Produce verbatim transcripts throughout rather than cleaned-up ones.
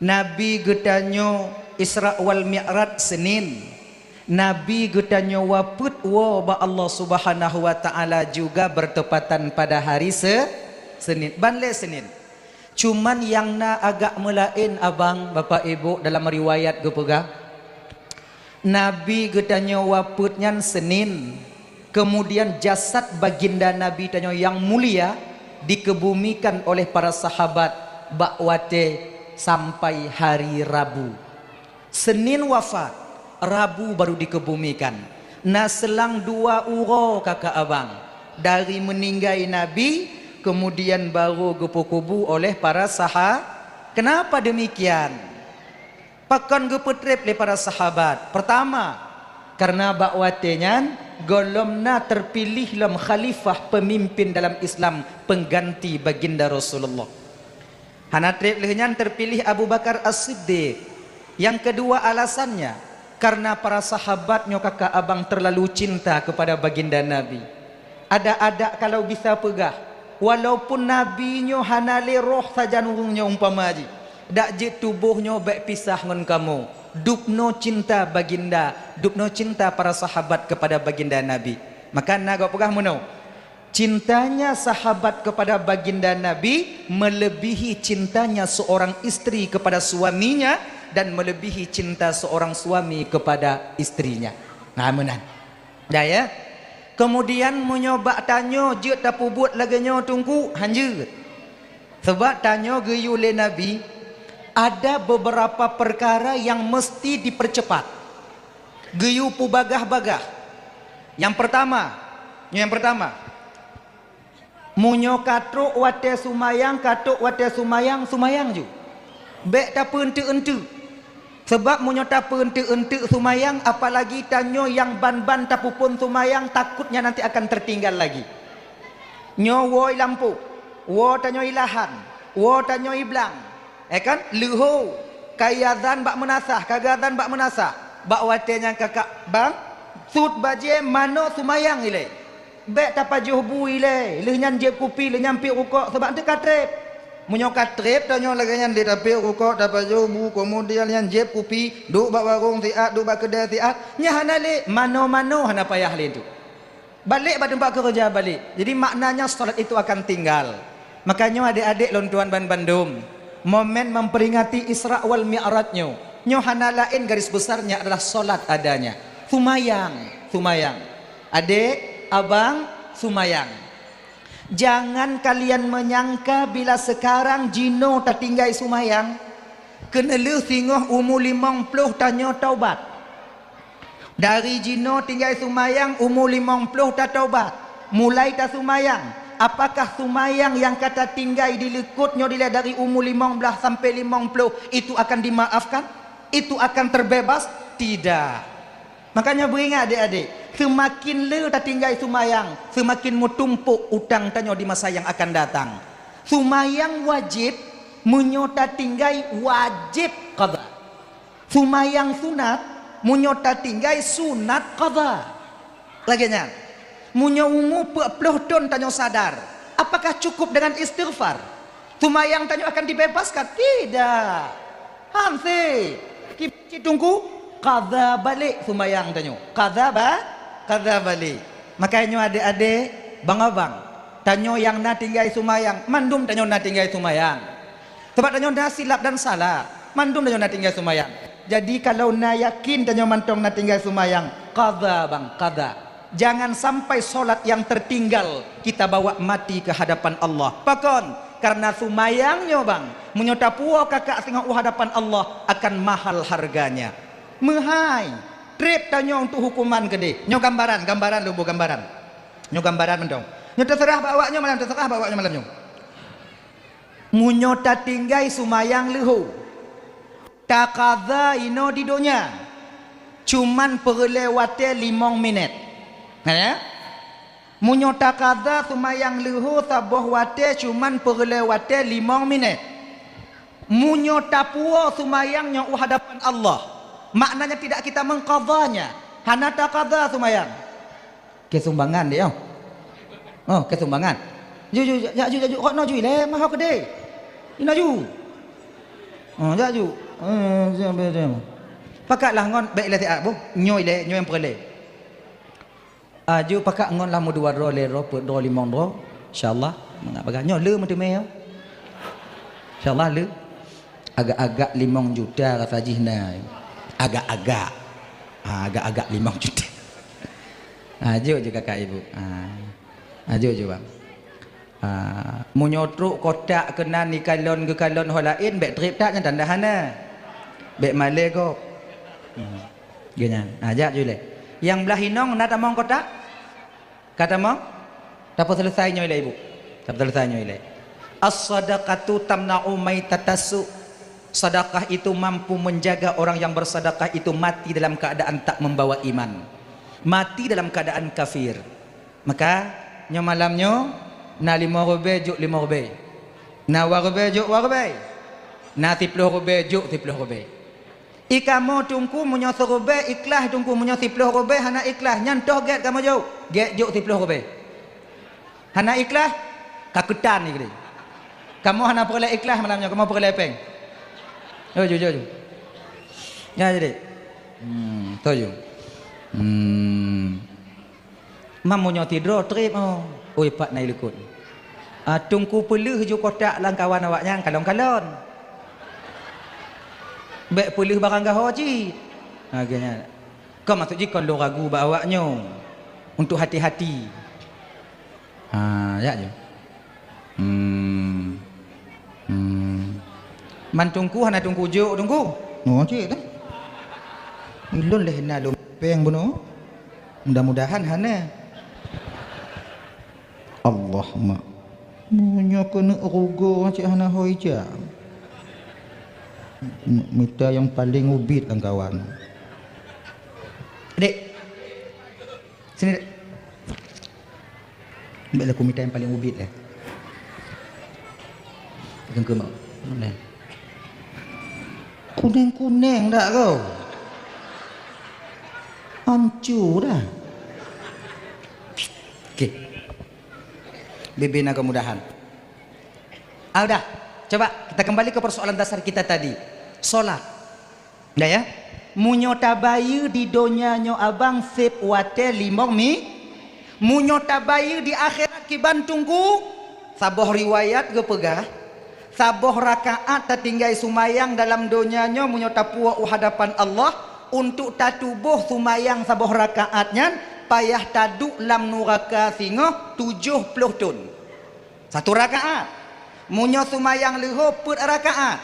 Nabi geutanyoe Isra wal Mi'raj Senin. Nabi geutanyoe wafeuet woe bak Allah Subhanahu wa Ta'ala juga bertepatan pada hari Se-, Senin. Ban lé Senin. Cuman nyang na agak meulaén abang, Bapak Ibu, dalam riwayat geupeugah, Nabi geutanyoe wafeuet nyan Senin, kemudian jasad baginda Nabi tanyoe nyang mulia dikebumikan oleh para sahabat bak watée sampai hari Rabu. Senin wafat, Rabu baru dikebumikan. Na seulang dua uroe kakak abang dari meuninggai Nabi, kemudian baru geupeukubu oleh para saha-, kenapa demikian? Pakon geupeutreb lé para sahabat? Pertama, karena bak watée nyan gohlom na terpiléh lom khalifah pemimpin dalam Islam pengganti baginda Rasulullah. Hana treb lheueh nyan terpiléh Abu Bakar As-Siddiq. Yang kedua alasannya, karena para sahabat nyoe kakak abang terlalu cinta kepada baginda Nabi. Adak-adak kalau bisa peugah, walaupun Nabi nyoe hana lé roh sajan ureuëng nyoe umpama jih, dak jeuet tuboh nyoe bék pisah ngon kamoe. Dubnoe cinta baginda, dubnoe cinta para sahabat kepada baginda Nabi. Maka na gob peugah meunoe, cintanya sahabat kepada baginda Nabi melebihi cintanya seorang istri kepada suaminya dan melebihi cinta seorang suami kepada istrinya. Nah, meunan. Dah ya. Kemudian meunyoe bak tanyoe jeuet tapeubuet lagée nyoe Teungku, hanjeuet. Sebab tanyoe geuyue lé Nabi, ada beberapa perkara yang mesti dipercepat. Geuyue peubagah-bagah. Nyang pertama, nyang pertama, meunyoe ka trok watée sumayang, ka trok watée sumayang, sumayang ju. Bék tapeueunteuk-eunteuk. Sebab meunyoe tapeueunteuk-eunteuk sumayang, apalagi tanyoe nyang ban-ban tapeuphon sumayang, takutnya nanti akan tertinggal lagi. Nyoe woe i lampôh, woe tanyoe i lahan, woe tanyoe i blang. Eh kan? Leuho, ka iazan bak meunasah, ka geuazan bak meunasah. Bak watée nyan kakak bang, sut bajée manoe sumayang ilée. Bék tapajoh bu ilée, lheueh nyan jieb kupi, lheueh nyan piep rukok, sabab teuka treb. Meunyoe ka treb tanyoe lagée nyan lé tapiep rukok, tapajoh bu, keumudian nyan jieb kupi, duek bak warong siat, duek bak keudée siat, nyan hana lé, manoe-manoe hana payah lé tu. Balek bak teumpat keureuja balek. Jadi maknanya salat itu akan tinggal. Makanya adek-adek lôn tuan ban bandum, momen memperingati Isra wal Mi'raj nyoe, nyoe hana laén garis besarnya adalah salat adanya. Sumayang, sumayang. Adek, abang, sumayang. Jangan kalian menyangka bila sekarang jinoe tatinggai sumayang, keuneulheueh singoh umu limong ploh tanyoe taubat. Dari jinoe tinggai sumayang umu limong ploh tatobat, mulai tasumayang. Apakah sumayang nyang ka tatinggai di likot nyoe dilée dari umu limong blaih sampai limong ploh itu akan dimaafkan? Itu akan terbebas? Tidak. Makanya beuingat adik-adik, seumakin le tatinggai sumayang, seumakin meutumpok utang tanyoe di masa nyang akan datang. Sumayang wajéb, meunyoe tatinggai wajéb qadha. Sumayang sunat, meunyoe tatinggai sunat qadha. Lagée nyan, meunyoe umu peuet ploh thon tanyoe sadar, apakah cukup dengan istighfar? Sumayang tanyoe akan dibebaskan? Tidak. Hanse. Ki-, cit teungku, qadha balek sumayang tanyoe. Qadha ba-, qadha balek. Makanya nyoe adek-adek, bang-abang, tanyoe nyang na tinggai sumayang, mandum tanyoe na tinggai sumayang. Sabab tanyoe na silap dan salah, mandum tanyoe na tinggai sumayang. Jadi kalau na yakin tanyoe mantong na tinggai sumayang, qadha bang, qadha. Jangan sampai salat yang tertinggal kita bawa mati ke hadapan Allah. Pakon? Karena sumayang nyoe bang, meunyoe tapuwoe kakak singoh u hadapan Allah akan mahal harganya. Meuhai, treb tanyoe untuk hukuman keudeh. Nyoe gambaran, gambaran lôn boh gambaran. Nyoe gambaran mantong. Nyoe teuseurah bak awak nyoe malam, teuseurah bak awak nyoe malam nyoe. Meunyoe tatinggai sumayang leuho, taqadha inoe di donya, cuman peureulée watée limong minét. Na ya? Meunyoe taqadha sumayang leuho saboh watée cuman peureulée watée limong minét. Meunyoe tapuwoe sumayang nyoe u hadapan Allah, maknanya tidak kita mengqadhanya, hana taqadha sumayang. Keu sumbangan deh, oh. Oh, keu sumbangan. Ju, ju, ju, ju, ju, ju, kok noe ju ilée, maho keudeh. Inoe ju. Oh, jak ju. Eh, siap, siap, siap. Pakatlah ngon, bèk lé siat boh. Nyoe lé, nyoe nyang peureulèe. Aju pakat ngon lah meudua droe, lhèe droe, peuet droe, limong droe. Insya Allah, mangat bagah. Nyoe le meuteumé ya. Insya Allah le. Agak-agak limong juta rasa jih na. Agak-agak. Ha, agak-agak limong juta. Ha, jok ju kakak ibu. Ha. Ha, jok ju bang. Ha, meunyoe trok kotak keunan ikalon geukalon ho laén, bèk trép that nyan tanda hana. Bèk malèe gob. Hmm. Geuh nyan. Ha, jak ju lé. Nyang blah inong na tamong kotak? Ka tamong? Tapeuseuleusoe nyoe lé ibu. Tapeuseuleusoe nyoe lé. As-sadaqatu tamna'u maitatas su'. Sedekah itu mampu menjaga orang yang bersedekah itu mati dalam keadaan tak membawa iman. Mati dalam keadaan kafir. Maka, nyoe malam nyoe, na limong ribèe jok limong ribèe. Na dua ribèe jok dua ribèe. Na siploh ribèe jok siploh ribèe. I kamoe teungku meunyoe siribèe ikhlas teungku, meunyoe siploh ribèe hana ikhlas, nyan toh gèt kamoe jok. Gèt jok siploh ribèe. Hana ikhlas, ka keutan ni keudéh. Kamoe hana peureulèe ikhlas malam nyoe, kamoe peureulèe pèng. Jok ju, jok ju. Nyan jadi. Hmm, toh ju. Hmm. Mam meunyoe sidroe trép, oh. Oi, pat na ilikot. Ah, teungku peuleueh ju kotak lam kawan awaknyan kalon-kalon. Bèk peuleueh barang gaho cit. Ha, geuh nyan. Kon maksud jih kon lôn ragu bak awaknyoe. Untuk hati-hati. Ha, jak ju. Hmm. Hmm. Man teungku hana teungku jok teungku. Oh, cit dah. Ulôn lé na lôn pèng bunoe. Mudah-mudahan hana. Allah mak. Meunyoe keuneuk rugoe cit hana ho ija. Mita nyang paleng ubit lam kawan. Dek. Sini, Dek. Bèk lé kumita nyang paleng ubit lé. Kuneng-kuneng dak kau? Ancu dah. Oke. Bibina kemudahan. Ah, udah. Coba kita kembali ke persoalan dasar kita tadi. Salat. Dah ya? Meunyoe tabayeue di donya nyoe abang sép watèe limong mi-, meunyoe tabayeue di akhirat kiban teungku, saboh riwayat geupeugah, saboh rakaat tatinggai sumayang dalam donya nyoe meunyoe tapuwoe u hadapan Allah, untuk tatuboh sumayang saboh rakaat nyan payah taduek lam nuraka singoh tujoh ploh thon. Satu rakaat. Meunyoe sumayang leuho peuet rakaat.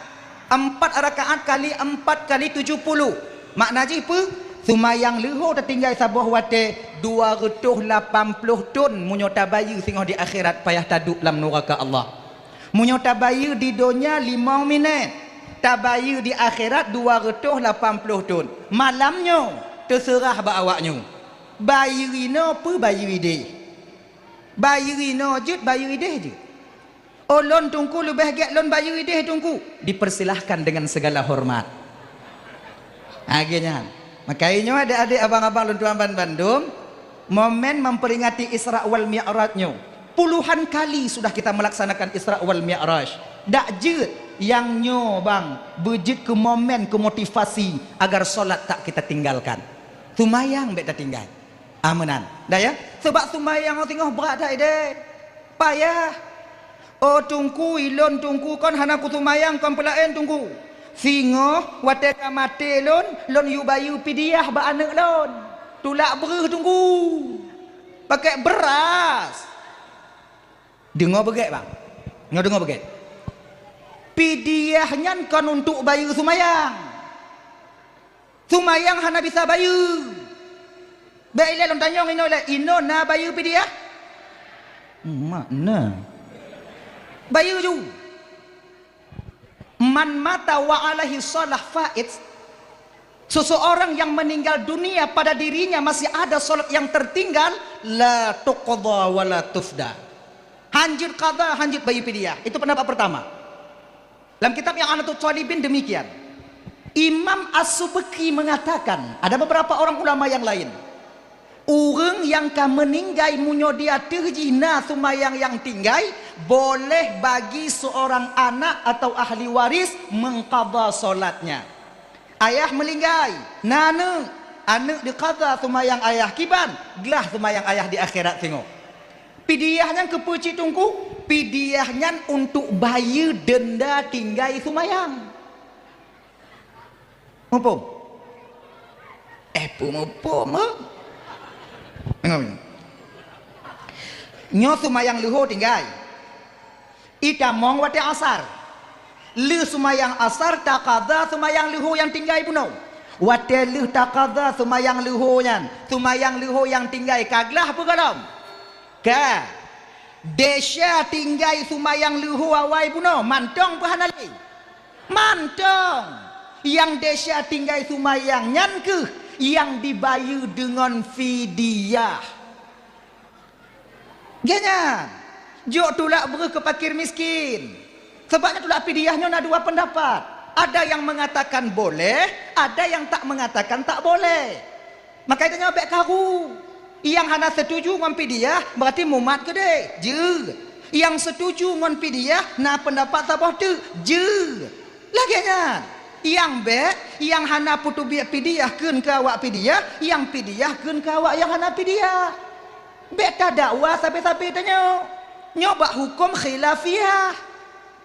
Empat rakaat kali empat kali tujoh puluh. Makna jih peue? Sumayang leuho tatinggai saboh watèe dua reutôh lapan ploh thon meunyoe tabayeue singoh di akhirat payah taduek lam nuraka Allah. Meunyoe tabayeue di donya limong minèt, tabayeue di akhirat dua reutôh lapan ploh thon. Malam nyoe teuseurah bak awaknyoe. Bayeue inoe peue bayeue idéh? Bayeue inoe jeuet, bayeue idéh jeuet. Oh, lôn teungku leubeh gèt lôn bayeue idéh teungku. Dipersilahkan dengan segala hormat. Lagèe nyan. Makajih nyoe adék-adék abang-abang lôn tuan ban bandum, momen memperingati Isra wal Mi'raj nyoe. Puluhan kali sudah kita melaksanakan Isra wal Mi'raj. Dak jeuet nyang nyoe bang beujeuet keu momen keu motivasi agar salat tak kita tinggalkan. Sumayang bèk tatinggai. Ah, meunan. Dah ya? Sabab sumayang singoh brat that idéh. Payah. Oh, teungku, ilôn teungku kon hana kusumayang kon peulaén teungku. Singoh watèe ka maté lôn, lôn yue bayeue pidiah bak aneuk lôn. Tulak breuh teungku. Pakèk beuras. Deungö beugèt, bang. Nyoe deungö beugèt. Pidiah nyan kon untuk bayeue sumayang. Sumayang hana bisa bayeue. Bèk ilèe lôn tanyong inoe ilèe, inoe na bayeue pidiah? Mak na. Bayeue ju. Man mata wa alaihi shalah fait. Seseorang yang meninggal dunia pada dirinya masih ada salat yang tertinggal, la tuqda wa la tufda. Hanjeuet qada, hanjeuet bayeue pidiah. Itu pendapat pertama. Dalam kitab I'anatut Thalibin demikian. Imam As-Subki mengatakan, ada beberapa orang ulama yang lain, ureuëng nyang ka meuninggai meunyoe di ateueh jih na sumayang nyang tinggai, Boleh bagi seorang anak atau ahli waris mengqadha salatnya. Ayah meulinggai, na aneuk, aneuk diqadha seumayang ayah kiban, glah seumayang ayah di akhirat singoh. Pidyah nyan keupeue cit Teungku? Pidyah nyan untuk bayeue deunda tinggai seumayang. Muphom? Eh, peue muphom, eh? Nyoe seumayang leuhô tinggai. Itamong watée asar. Lheueh seumayang asar taqadha seumayang leuhô nyang tinggai bunoe. Watée lheueh taqadha seumayang leuhô nyan, seumayang leuhô nyang tinggai ka glah peue gohlom? Ka. Desya tinggai seumayang leuhô awai bunoe, mantong peue hana lé? Mantong. Nyang desya tinggai seumayang nyan kheueh nyang dibayeue deungon fidyah. Geuh nyan, jok tulak breueh keu fakir miskin. Sabab nyan tulak fidyah nyoe na dua peundapat. Ada nyang meungatakan boleh, ada nyang tak meungatakan tak boleh. Maka tanyoe bék karu. Nyang hana seutuju ngon fidyah, berarti mumat keudeh. Jeuet. Nyang seutuju ngon fidyah, na peundapat saboh teuk. Jeuet. Lagée nyan. Nyang bék, nyang hana peuteubiet fidyah kheun keu awak fidyah, nyang fidyah kheun keu awak nyang hana fidyah. Bék tadakwa sabe-sabe tanyoe. Nyoe bak huköm khilafiyah.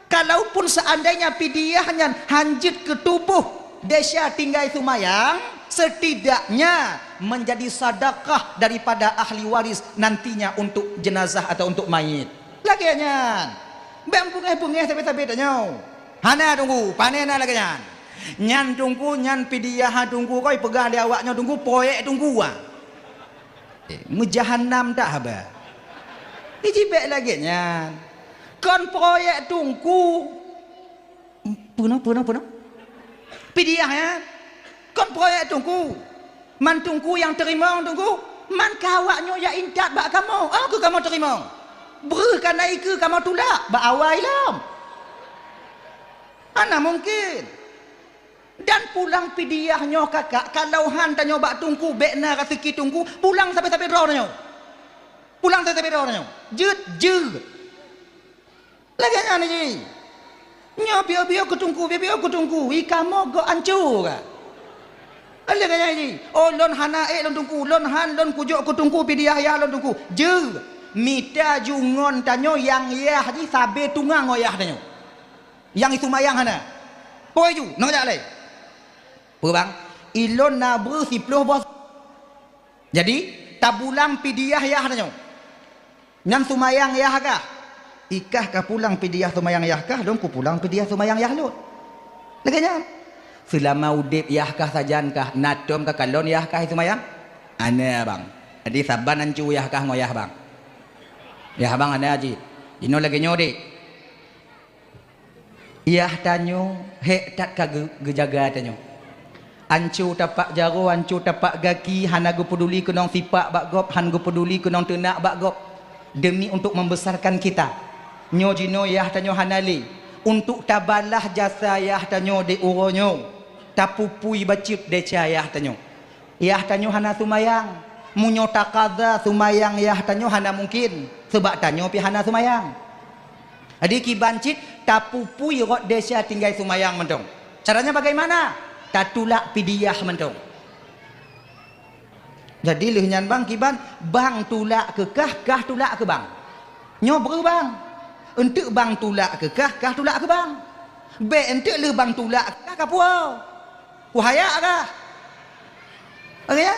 Kalaupun seandainya fidyah nyan hanjeuet keu tuboh desya tinggai seumayang, setidaknya menjadi sedekah daripada ahli waris nantinya untuk jenazah atau untuk mayit. Lagée nyan. Bék beungéh-beungéh sabe-sabe tanyoe. Hana Teungku, pane na lagée nyan. Nyan Teungku, nyan fidyah Teungku, kon peugah lé awak nyoe Teungku, proyek Teungku, ah. Eh, meujahannam that haba. Iji bék lagée nyan. Kon proyek Teungku. Peunoh, peunoh, peunoh. Fidyah nyan. Kon proyek Teungku. Man Teungku nyang teurimong Teungku. Man ka awak nyoe jak intat bak kamoe. Oh, keu kamoe teurimong. Breueh ka na ikeue kamoe tulak bak awai lom. Hana mungken. Dan pulang fidyah nyoe kakak, kalau han tanyoe bak Teungku, bék na raseuki Teungku, pulang sabe-sabe droe tanyoe. Pulang sabe-sabe droe tanyoe. Jeuet, jeuet. Lagée nyan jih. Nyoe piôh-piôh keu Teungku, piôh-piôh keu Teungku, i kamoe gok ancô ka. Lagée nyan jih. Oh, lôn hana ék lôn Teungku, lôn han lôn kujok keu Teungku fidyah yah lôn Teungku. Jeuet. Mita ju ngon tanyoe nyang yah jih sabe tungang ngon yah tanyoe. Nyang iseumayang hana. Poi ju, nong jak lé. Peue bang? Ilôn na breueh siploh boh. Jadi, tapulang fidyah yah tanyoe. Nyan seumayang yah kah? Ikah ka pulang fidyah seumayang yah kah, lôn kupulang fidyah seumayang yah lôn. Lagée nyan. Seulama udeb yah kah sajan kah, na tom ka kalon yah kah seumayang? Hana, bang. Jadi, saban ancô yah kah ngon yah bang. Yah bang hana jih. Jinoe lagée nyoe deh. Yah tanyoe hék that ka geu-, geujaga tanyoe. Ancô tapak jaroe, ancô tapak gaki, hana geupeuduli keunong sipak bak gob, han geupeuduli keunong teunak bak gob, demi untuk membesarkan kita. Nyoe jinoe yah tanyoe hana lé. Untuk tabalah jasa yah tanyoe di uroe nyoe, tapupui bacut desya yah tanyoe. Yah tanyoe hana seumayang. Meunyoe taqadha seumayang yah tanyoe hana mungken, seubab tanyoe pih hana seumayang. Jadi kiban cit tapupui rot desya tinggai seumayang mantong. Caranya bagaimana? Tatulak fidyah mantong. Jadi lheueh nyan bang kiban, bang tulak keu kah, kah tulak keu bang. Nyoe breueh bang. Enteuk bang tulak keu kah, kah tulak keu bang. Bék enteuk lheueh bang tulak keu kah, ka puwoe. Wahai agah. Oke ya?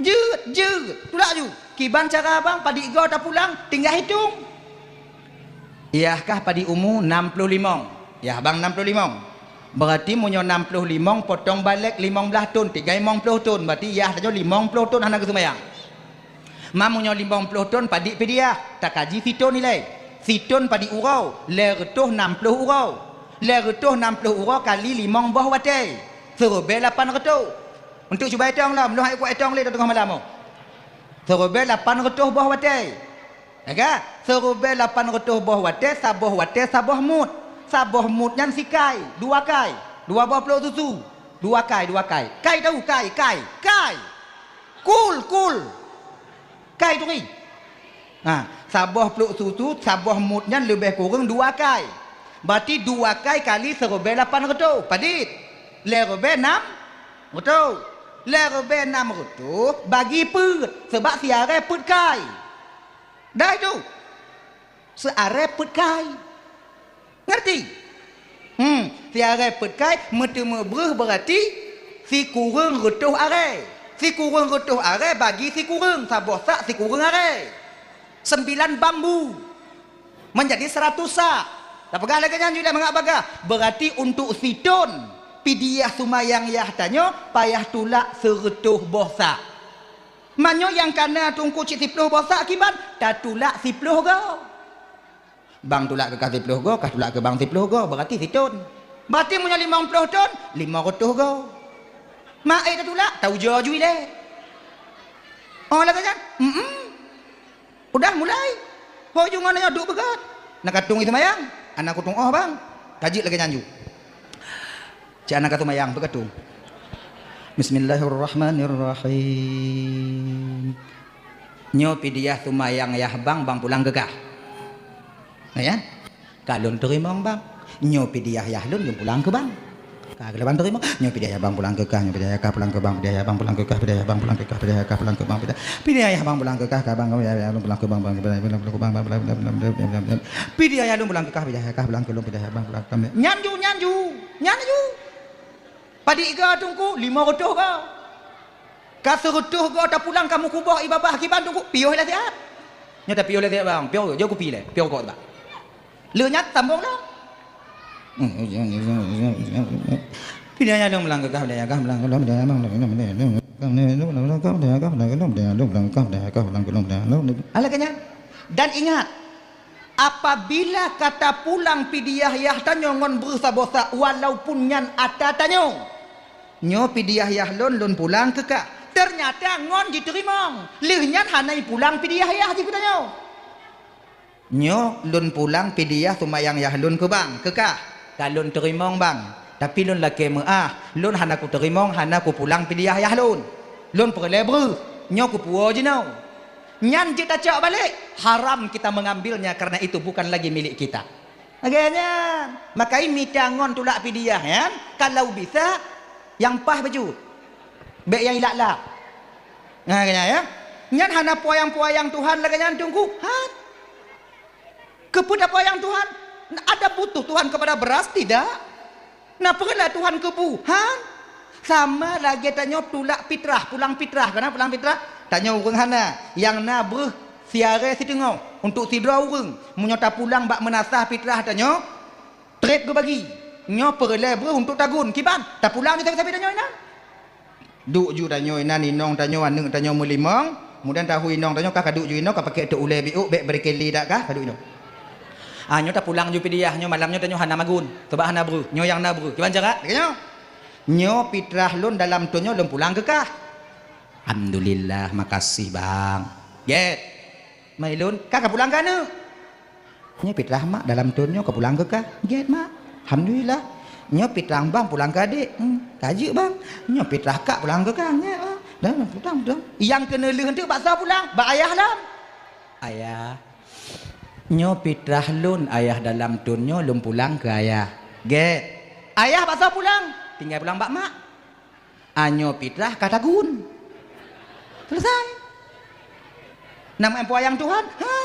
Jeuet, jeuet. Tulak ju. Kiban cara bang, padit goe tapulang, tinggai hitong. Yah kah padit umu nam ploh limong. Yah bang nam ploh limong. Berarti meunyoe nam ploh limong potong balek limong blaih thon, tinggai limong ploh thon. Berarti yah tanyoe limong ploh thon hana geuseumayang. Ma meunyoe limong ploh thon padit fidyah, takaji sithon ilée. Sithon padit uroe, lhée reutôh nam ploh uroe. Lhée reutôh nam ploh uroe kali limong boh watée, seuribée lapan reutôh. Untuk cuba itong lom, lôn hana kuat itong lé teungoh malam nyoe. Seuribée lapan reutôh boh watée. Ya ka? Seuribée lapan reutôh boh watée, saboh watée saboh mut. Saboh mut nyan sikai, dua kai, dua boh ploh susu. Dua kai, dua kai. Kai tahu, kai, kai, kai. Kul, kul. Kai turi. Ha, saboh pluek susu, saboh mut nyan leubeh kureueng dua kai. Berarti dua kai kali siribèe lapan reutôh. Padit? Lhèe ribèe nam reutôh. Lhèe ribèe nam reutôh bagi peuet, sabab siarèe peuet kai. Dah itu. Siarèe peuet kai. Ngerti? Hmm, siarèe peuet kai meuteumé breuh, berarti sikureueng reutôh arèe. Sikureueng reutôh arèe bagi sikureueng, saboh sak sikureueng arèe. Sembilan bambu. Menjadi seratus sak. Tapeugah lagèe nyan jih dah mangat bagah. Berarti untuk sithon pidiah seumayang yah tanyoe payah tulak seureutôh boh sak. Meunyoe nyang kana teungku cit siploh boh sak kiban, tatulak siploh goe. Bang tulak keu kah siploh goe, kah tulak keu bang siploh goe, berarti sithon. Berarti meunyoe limong ploh thon, lima reutôh goe. Mak ék tatulak, taujoe ju ilèe. Oh, lagèe nyan? Mm-mm. Udah mulai. Ho ju ngon nyoe duek beugöt. Na ka tueng seumayang. Hana kutueng oh, bang. Ka jeuet lagèe nyan ju. Cit hana ka seumayang, beugöt tueng. Bismillahirrahmanirrahim. Nyoe pidiah seumayang yah bang, bang pulang keu kah. Nah, ya? Ka lôn teurimong, bang. Nyoe pidiah yah lôn, lôn pulang keu bang. Ka lôn teurimong. Nyoe pidiah yah bang pulang keu kah, nyoe pidiah yah kah pulang keu bang, pidiah yah bang pulang keu kah, pidiah yah bang pulang keu kah, pidiah yah bang pulang keu bang, pidiah. Pidiah yah bang pulang keu kah, ka bang, pidiah yah lôn pulang keu bang, bang, pidiah yah lôn pulang keu bang, bang, bang, bang, bang, bang, bang. Pidiah yah lôn pulang keu kah, pidiah yah kah pulang keu lôn, pidiah yah bang pulang keu bang. Nyan ju, nyan ju, nyan ju. Padit goe teungku, lima reutôh goe. Ka seureutôh goe tapulang ka meukuboh i babah kiban teungku, piôh lé siat. Nyoe tapiôh lé siat bang, piôh, jôh kupi lé, piôh kok bang. Lheueh nyan sambông lom. Pidiah yah lôn pulang keu kah, pidiah yah kah pulang keu lôn, pidiah yah lôn pulang keu kah, pidiah yah lôn pulang keu lôn, pidiah yah lôn pulang keu lôn, pidiah yah lôn pulang keu lôn, pidiah yah lôn pulang keu lôn, pidiah yah lôn pulang keu lôn, pidiah yah lôn pulang keu lôn, pidiah yah lôn pulang keu lôn, pidiah yah lôn pulang keu lôn. Alah keu nyan. Dan ingat, apabila ka tapulang pidiah yah tanyoe ngon breuh saboh sak, walaupun nyan ata tanyoe, nyoe pidiah yah lôn, lôn pulang keu kah. Teunyata ngon jiteurimong, lheueh nyan hana jipulang pidiah yah jih keu tanyoe. Nyoe lôn pulang pidiah seumayang yah lôn keu bang, keu kah. Ka lôn teurimong bang, tapi lôn lakèe meu'ah, lôn hana kuteurimong, hana kupulang pidiah yah lôn. Lôn peureulèe breuh, nyoe kupuwoe jinoe. Nyan jeuet tacok balek, haram kita mengambilnya karena itu bukan lagi milik kita. Lagèe nyan, makajih mita ngon tulak pidiah nyan, kalau bisa, nyang paih bacut. Bèk nyang ilak-lak. Nah, lagèe nyan, ya. Nyan hana peuyang-peuyang Tuhan lagèe nyan teungku. Han. Keupeue tapeuyang Tuhan? Ada butuh Tuhan kepada beras? Tidak. Na peureulèe Tuhan keu bu? Han. Sama lagèe tanyoe tulak pitrah, pulang pitrah. Kana pulang pitrah? Tanyoe ureueng hana, nyang na breuh siarèe siteungoh untuk sidroe ureueng. Meunyoe tapulang bak meunasah pitrah tanyoe, trép geubagi. Nyoe peureulèe breuh untuk tagun. Kiban? Tapulang di sabe-sabe tanyoe inan. Duek ju tanyoe inan inong tanyoe, aneuk tanyoe meulimong, mudan tahu inong tanyoe kah kaduek ju inoe, ka pakèk teuk ulèe biôk, bèk bri keli dak kah kaduek inoe. Ah, nyoe tapulang ju pidiah, nyoe malam nyoe tanyoe hana magun, sabab hana breuh. Nyoe nyang na breuh. Kiban cara? Lagèe nyoe. Nyoe pitrah lôn dalam thon nyoe lôn pulang keu kah. Alhamdulillah, makasih, Bang. Gèt. Mai lôn, ka, ka pulang keu aneuk. Nyoe pitrah mak dalam thon nyoe ka pulang keu kah. Gèt mak. Alhamdulillah. Nyoe pitrah bang pulang keu adék. Hmm, ka jeuet bang. Nyoe pitrah kak pulang keu kah. Gèt bang. Dah, dah, pulang, pulang. Nyang keuneulheueh teuk bak soe pulang? Bak ayah lom. Ayah. Nyoe pitrah lôn ayah dalam thon nyoe lôn pulang keu ayah. Gèt. Ayah bak soe pulang? Tinggai pulang bak mak. Nyoe pitrah ka tagun. Selesai. Nama empu ayang Tuhan? Ha?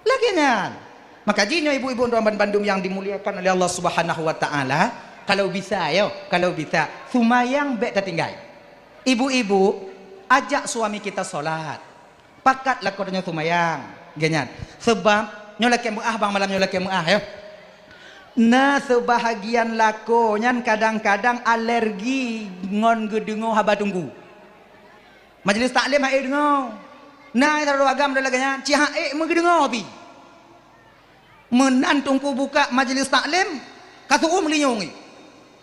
Lagèe nyan. Maka jih nyoe ibu-ibu dan bandum yang dimuliakan oleh Allah Subhanahu wa Taala, kalau bisa, yo, kalau bisa, seumayang bèk tatinggai. Ibu-ibu, ajak suami kita salat. Pakat lakoe tanyoe seumayang, gèt nyan. Seubab nyoe lakèe meu'ah bang, malam nyoe lakèe meu'ah, yo. Na seubahagian lakoe nyan kadang-kadang alergi ngon geudeungoe haba teungku. Majlis taklim han ék deungoe. Na sidroe agam lagèe nyan, cit han ék meugeudeungoe pih. Meunan teungku buka majlis taklim, ka seu'uem linyueng.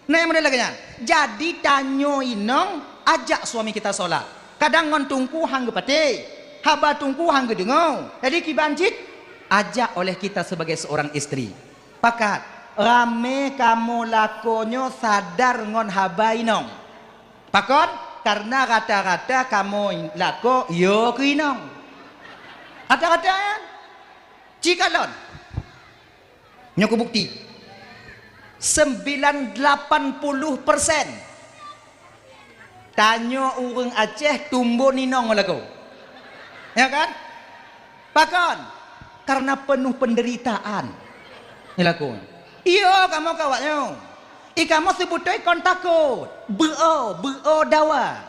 Na nyang model lagèe nyan. Jadi tanyoe inong ajak suami kita salat. Kadang ngon teungku han geupatéh, haba teungku han geudeungoe. Jadi kiban cit ajak oleh kita sebagai seorang istri. Pakat, ramé kamoe lakoe nyoe sadar ngon haba inong. Pakon? Karena rata-rata kamoe lakoe yo keu inong. Ata-ata nyan. Ci kalon. Nyoe kubukti. Sembilan lapan puluh persen tanyoe ureuëng Aceh tumbon inong lakoe. Ya kan? Pakon? Karena penuh penderitaan. Lakoe. Iyo, kamoe kawak nyoe. I kamoe seubeutôi kon takot. Beuo, beuo dawa.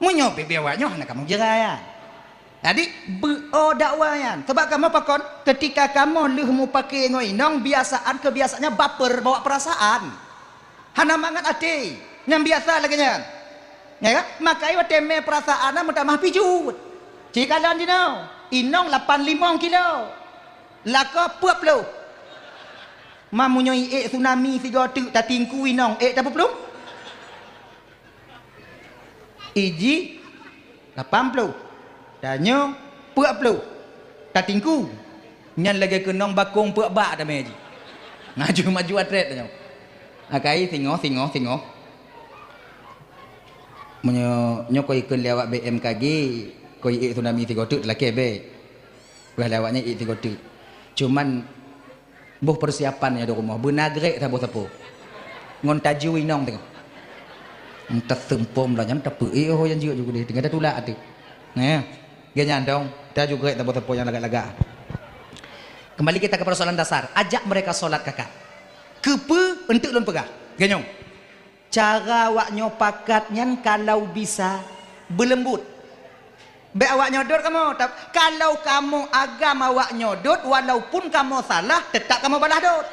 Meunyoe bibia awak nyoe hana kamoe jeurai nyan. Jadi, beuo dakwah nyan. Sabab kamoe pakon, ketika kamoe lheueh mupake ngon inong, biasaan keubiasaan nyan baper, bawa perasaan. Hana mangat até. Nyan biasa lagée nyan. Ya kan? Maka watée mé perasaan na meutamah pijuet. Ci kalon jinoe, inong lapan limong kilo. Lakoe peuet ploh. Ma meunyoe iék tsunami sigoe teuk tatingku inong, ék tapeuplong? Iji lapan ploh, tanyoe peuet ploh, tatingku. Nyan lagée keunong bakong peuet bak tamé jih. Ngaju maju atret tanyoe. Akai singoh, singoh, singoh. Meunyoe nyoe koi ikheun lé awak B M K G, koi ék tsunami sigoe teuk lakée bék. Wah lé awak nyan ék sigoe teuk. Cuman Boh peusiapan nyoe di rumoh, beuna grek saboh sapo. Ngon taju inong teungoh. Taseumpom lah nyan tapeu, eh, oh, nyang jeuet ju keudeh, tinggai tatulak ateueh. Neh, geuh nyan dong, taju grek saboh sapo nyang lagak-lagak. Kembali kita ke persoalan dasar, ajak mereka sholat kakak. Keupeue enteuk lôn peugah? Geuh nyoe. Cara awak nyoe pakat nyan kalau bisa beuleumbut. Bék awak nyoe dot kamoe, tap-, kalau kamoe agam awak nyoe dot, walaupun kamoe salah, teutap kamoe balah dot.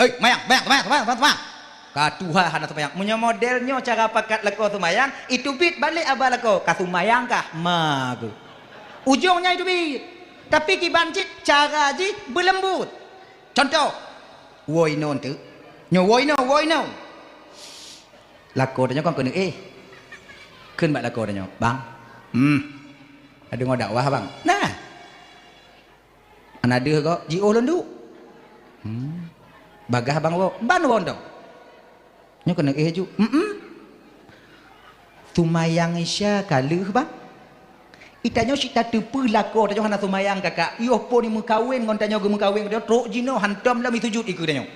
Hei, mayang, mayang, mayang, mayang, mayang, mayang. Ka tuha hana seumayang. Meunyoe model nyoe cara pakat lakoe seumayang, iteubiet balek aba lakoe, ka seumayang kah? Ma ku. Ujong nyan iteubiet. Tapi kiban cit cara jih beuleumbut. Contoh, woe inoe teuk. Nyoe woe inoe, woe inoe. Lakoe tanyoe kon keuneuk éh. Kheun bak lakoe tanyoe, "Bang, hmm, ka deungoe dakwah, Bang?" "Nah." "Hana deuh gob, jiôh lôn duek." "Hmm. Bagaih Bang woe." "Ban woe dong." Nyoe keuneuk éh ju. "Mm-mm." "Seumayang Isya ka lheueh, Bang." Itanyoe cit tateupeue lakoe tanyoe hana seumayang kakak. Yoh phon meukawen ngon tanyoe geumeukawen, tanyoe trok jinoe hantom lom sujut ikeue tanyoe.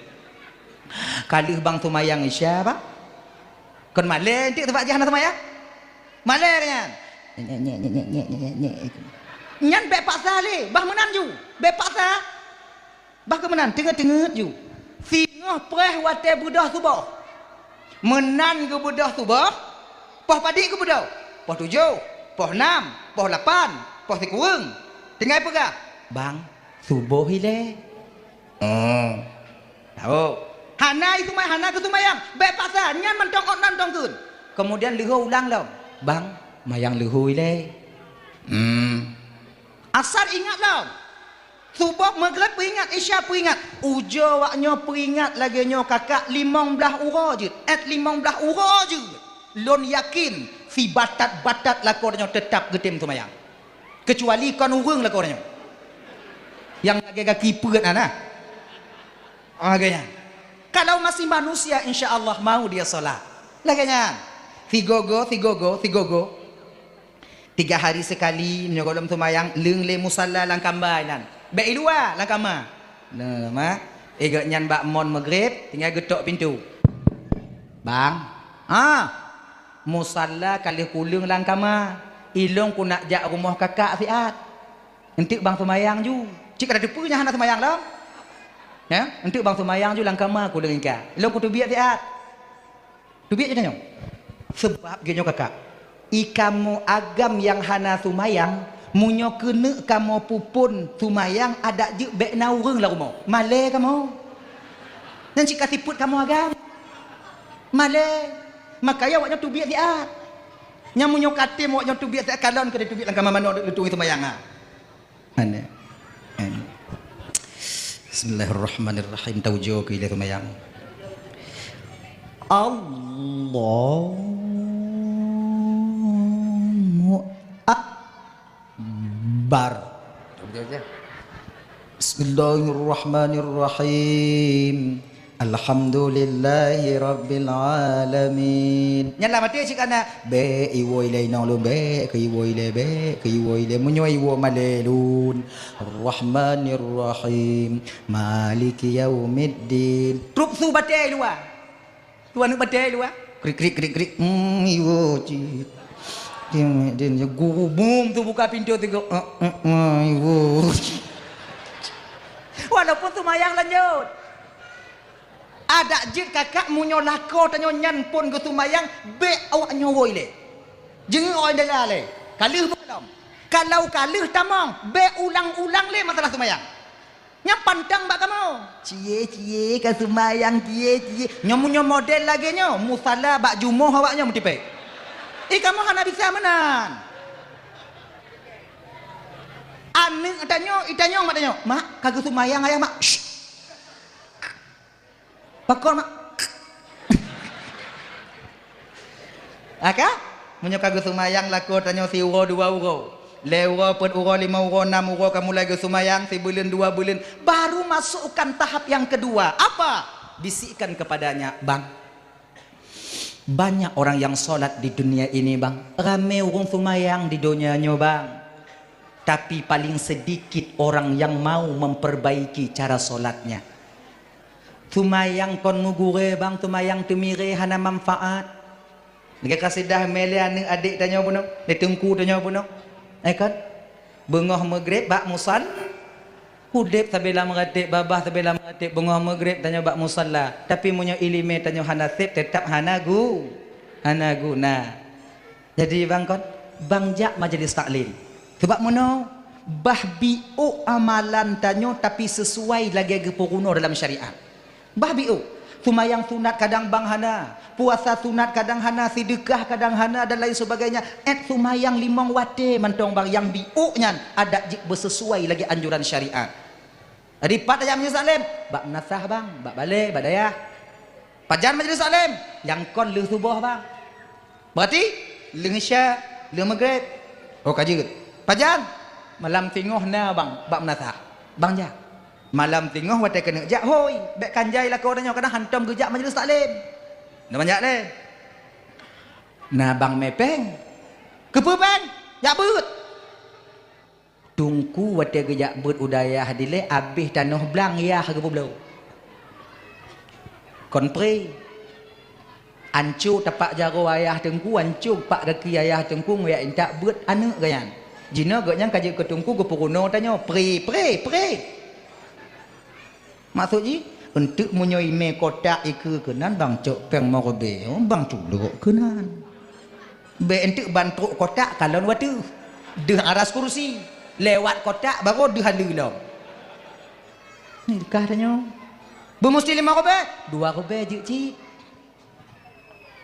"Ka lheueh Bang seumayang Isya, Bang." Kon malée enteuk sabab jih hana seumayang? Malée nyan. Nyan bék paksa lé, bah meunan ju. Bék paksa. Bah keu meunan, teungeut-teungeut ju. Singoh preh watée beudôh suboh. Meunan geubeudôh suboh, poh padit geubeudôh? Poh tujoh, poh nam, poh lapan, poh sikureueng. Tinggai peugah, "Bang, suboh ilée." Oh. Tahu. Hana iseumayang, hana geuseumayang. Bék paksa, nyan mantong ot nan tong kheun. Kemudian leuho ulang lom. "Bang, mayang leuho ilée." Hmm. Asar ingat lom. Suboh, Maghrib peuingat, Isya peuingat. Ujoe awak nyoe peuingat lagée nyoe kakak limong blaih uroe jeuet, eh, limong blaih uroe jeuet. Lôn yakin, sibatat-batat lakoe nyoe teutap geutem seumayang. Keucuali kon ureuëng lakoe nyoe. Nyang lagée gaki peuet na, nah. Lagée nyan. Kalau masih manusia, insya Allah mau dia sholat. Lagée nyan. Sigogo, sigogo, sigogo. Tiga hari sekali, meunyoe gohlom seumayang, leueng lé musalla lam kamba inan. Bék i luwa, lam kama. Nah, ma. Eh, gobnyan bak mon Maghrib, tinggai geutok pintoe. "Bang, ah, musalla ka lheueh kuleueng lam kama. Ilong kunak jak rumoh kakak siat." "Enteuk bang seumayang ju." Cit ka tateupeue nyan hana seumayang lom. Ya, "Enteuk bang seumayang ju lam kama kuleueng ingka. Ilong kuteubiet siat." Teubiet ju tanyoe. Seubab geuh nyoe kakak, i kamoe agam nyang hana seumayang, meunyoe keuneuk kamoe peuphon seumayang adak jeuet bék na ureuëng lam rumoh. Malée kamoe. Nyan cit ka sifeuet kamoe agam. Malée. Makanya awak nyoe teubiet siat. Nyang meunyoe katem awak nyoe teubiet siat, kalon keu teubiet lam kama manoe leutueng seumayang, ha. Aneh. Aneh. Bismillahirrahmanirrahim. Taujoe keu ilée seumayang. Allahu Akbar. Bismillahirrahmanirrahim. Alhamdulillahirabbil alamin. Nyan lah maté cit kana. Bèk iwoe ilèe inong lôn, bèk keu iwoe ilèe, bèk keu iwoe ilèe. Meunyoe iwoe malèe lôn. Rahmanirrahim. Maliki yaumiddin. Trup su batèe luwa. Su aneuk batèe luwa. Krik, krik, krik, krik. Hmm, iwoe cit. Dia, dia, dia guru bum tu buka pintu tu. Eh, eh, eh, iwoe. Walaupun seumayang lanjut. Adak jeuet kakak, meunyoe lakoe tanyoe nyan phon geuseumayang, bèk awak nyoe woe ilèe. Jeungeuk awak ilèe. Ka lheueh beukalon. Kalau ka lheueh tamong, bèk ulang-ulang lé masalah seumayang. Nyan pantang bak kamoe. Cie, cie, ka seumayang, cie, cie. Nyoe meunyoe model lagèe nyoe, musala bak jumoh awak nyoe meutipèe. Ih, kamoe hana bisa meunan. Aneuk tanyoe, itanyong mak tanyoe, "Mak, ka geuseumayang ayah, Mak?" Shh. Pakon, Mak? Aka? Meunyoe ka geuseumayang lakoe tanyoe siuroe dua uroe, lhèe uroe, peuet uroe, limong uroe, nam uroe ka mulai geuseumayang, sibuleuen, dua buleuen, baru masukkan tahap yang kedua. Apa? Bisikkan kepadanya, "Bang, banyak orang yang sholat di dunia ini, Bang. Ramé ureueng seumayang di donya nyoe, Bang. Tapi paling sedikit orang yang mau memperbaiki cara sholatnya." Seumayang kon meugurèe, Bang, seumayang teumirèe hana manfaat. Lagèe kasidah mé lé aneuk adék tanyoe bunoe, lé teungku tanyoe bunoe. Eh, kon? Beungoh meugreb bak musal-, udeb sabé lam ratéb, babah sabé lam ratéb, beungoh meugreb tanyoe bak musala. Tapi meunyoe ileumèe tanyoe hana sép, teutap hana gu-, hana guna. Jadi bang kon, bang jak majlis taklim. Sebab meunoe, bah biôk amalan tanyoe tapi sesuai lagèe geupeurunoe dalam syariat. Bah biôk, seumayang sunat kadang bang hana, puasa sunat kadang hana, seudeukah kadang hana dan lain sebagainya. Èt seumayang limong watèe mantong bang nyang biôk nyan adak jeuet beusesuai lagèe anjuran syariat. Jadi pat tajak majlis taklim, bak meunasah bang, bak balè, bak dayah. Pajan majlis taklim, nyang kon lheueh suboh bang. Berarti lheueh isya, lheueh meugreb. Oh, ka jeuet. Pajan? Malam singoh na bang bak meunasah. Bang jak. Malam singoh watèe keuneuk jak, hôi, bèk kan jai lakoe tanyoe kadang hantom geujak majlis taklim. Na bang jak lé. Na bang mé pèng. Keupeue pèng? Jak beuet. Teungku watèe geujak beuet u dayah dilèe abéh tanoh blang yah geupeubloe. Kon pré. Anco tapak jaroe ayah teungku, anco pak gaki ayah teungku, geujak intat beuet aneuk geuh nyan. Jinoe geuh nyan ka jeuet keu teungku geupeurunoe tanyoe, pré, pré, pré. Maksud jih, eunteuk meunyoe imè kotak ikeue keunan bang cok pèng meuribèe, bang culok keunan. Bèk eunteuk ban trok kotak kalon watèe. Deuh aras kursi. Lewat kotak baru deuh aleue lom. Nyoe kah tanyoe. Beumusti limong ribèe, dua ribèe jeuet cit.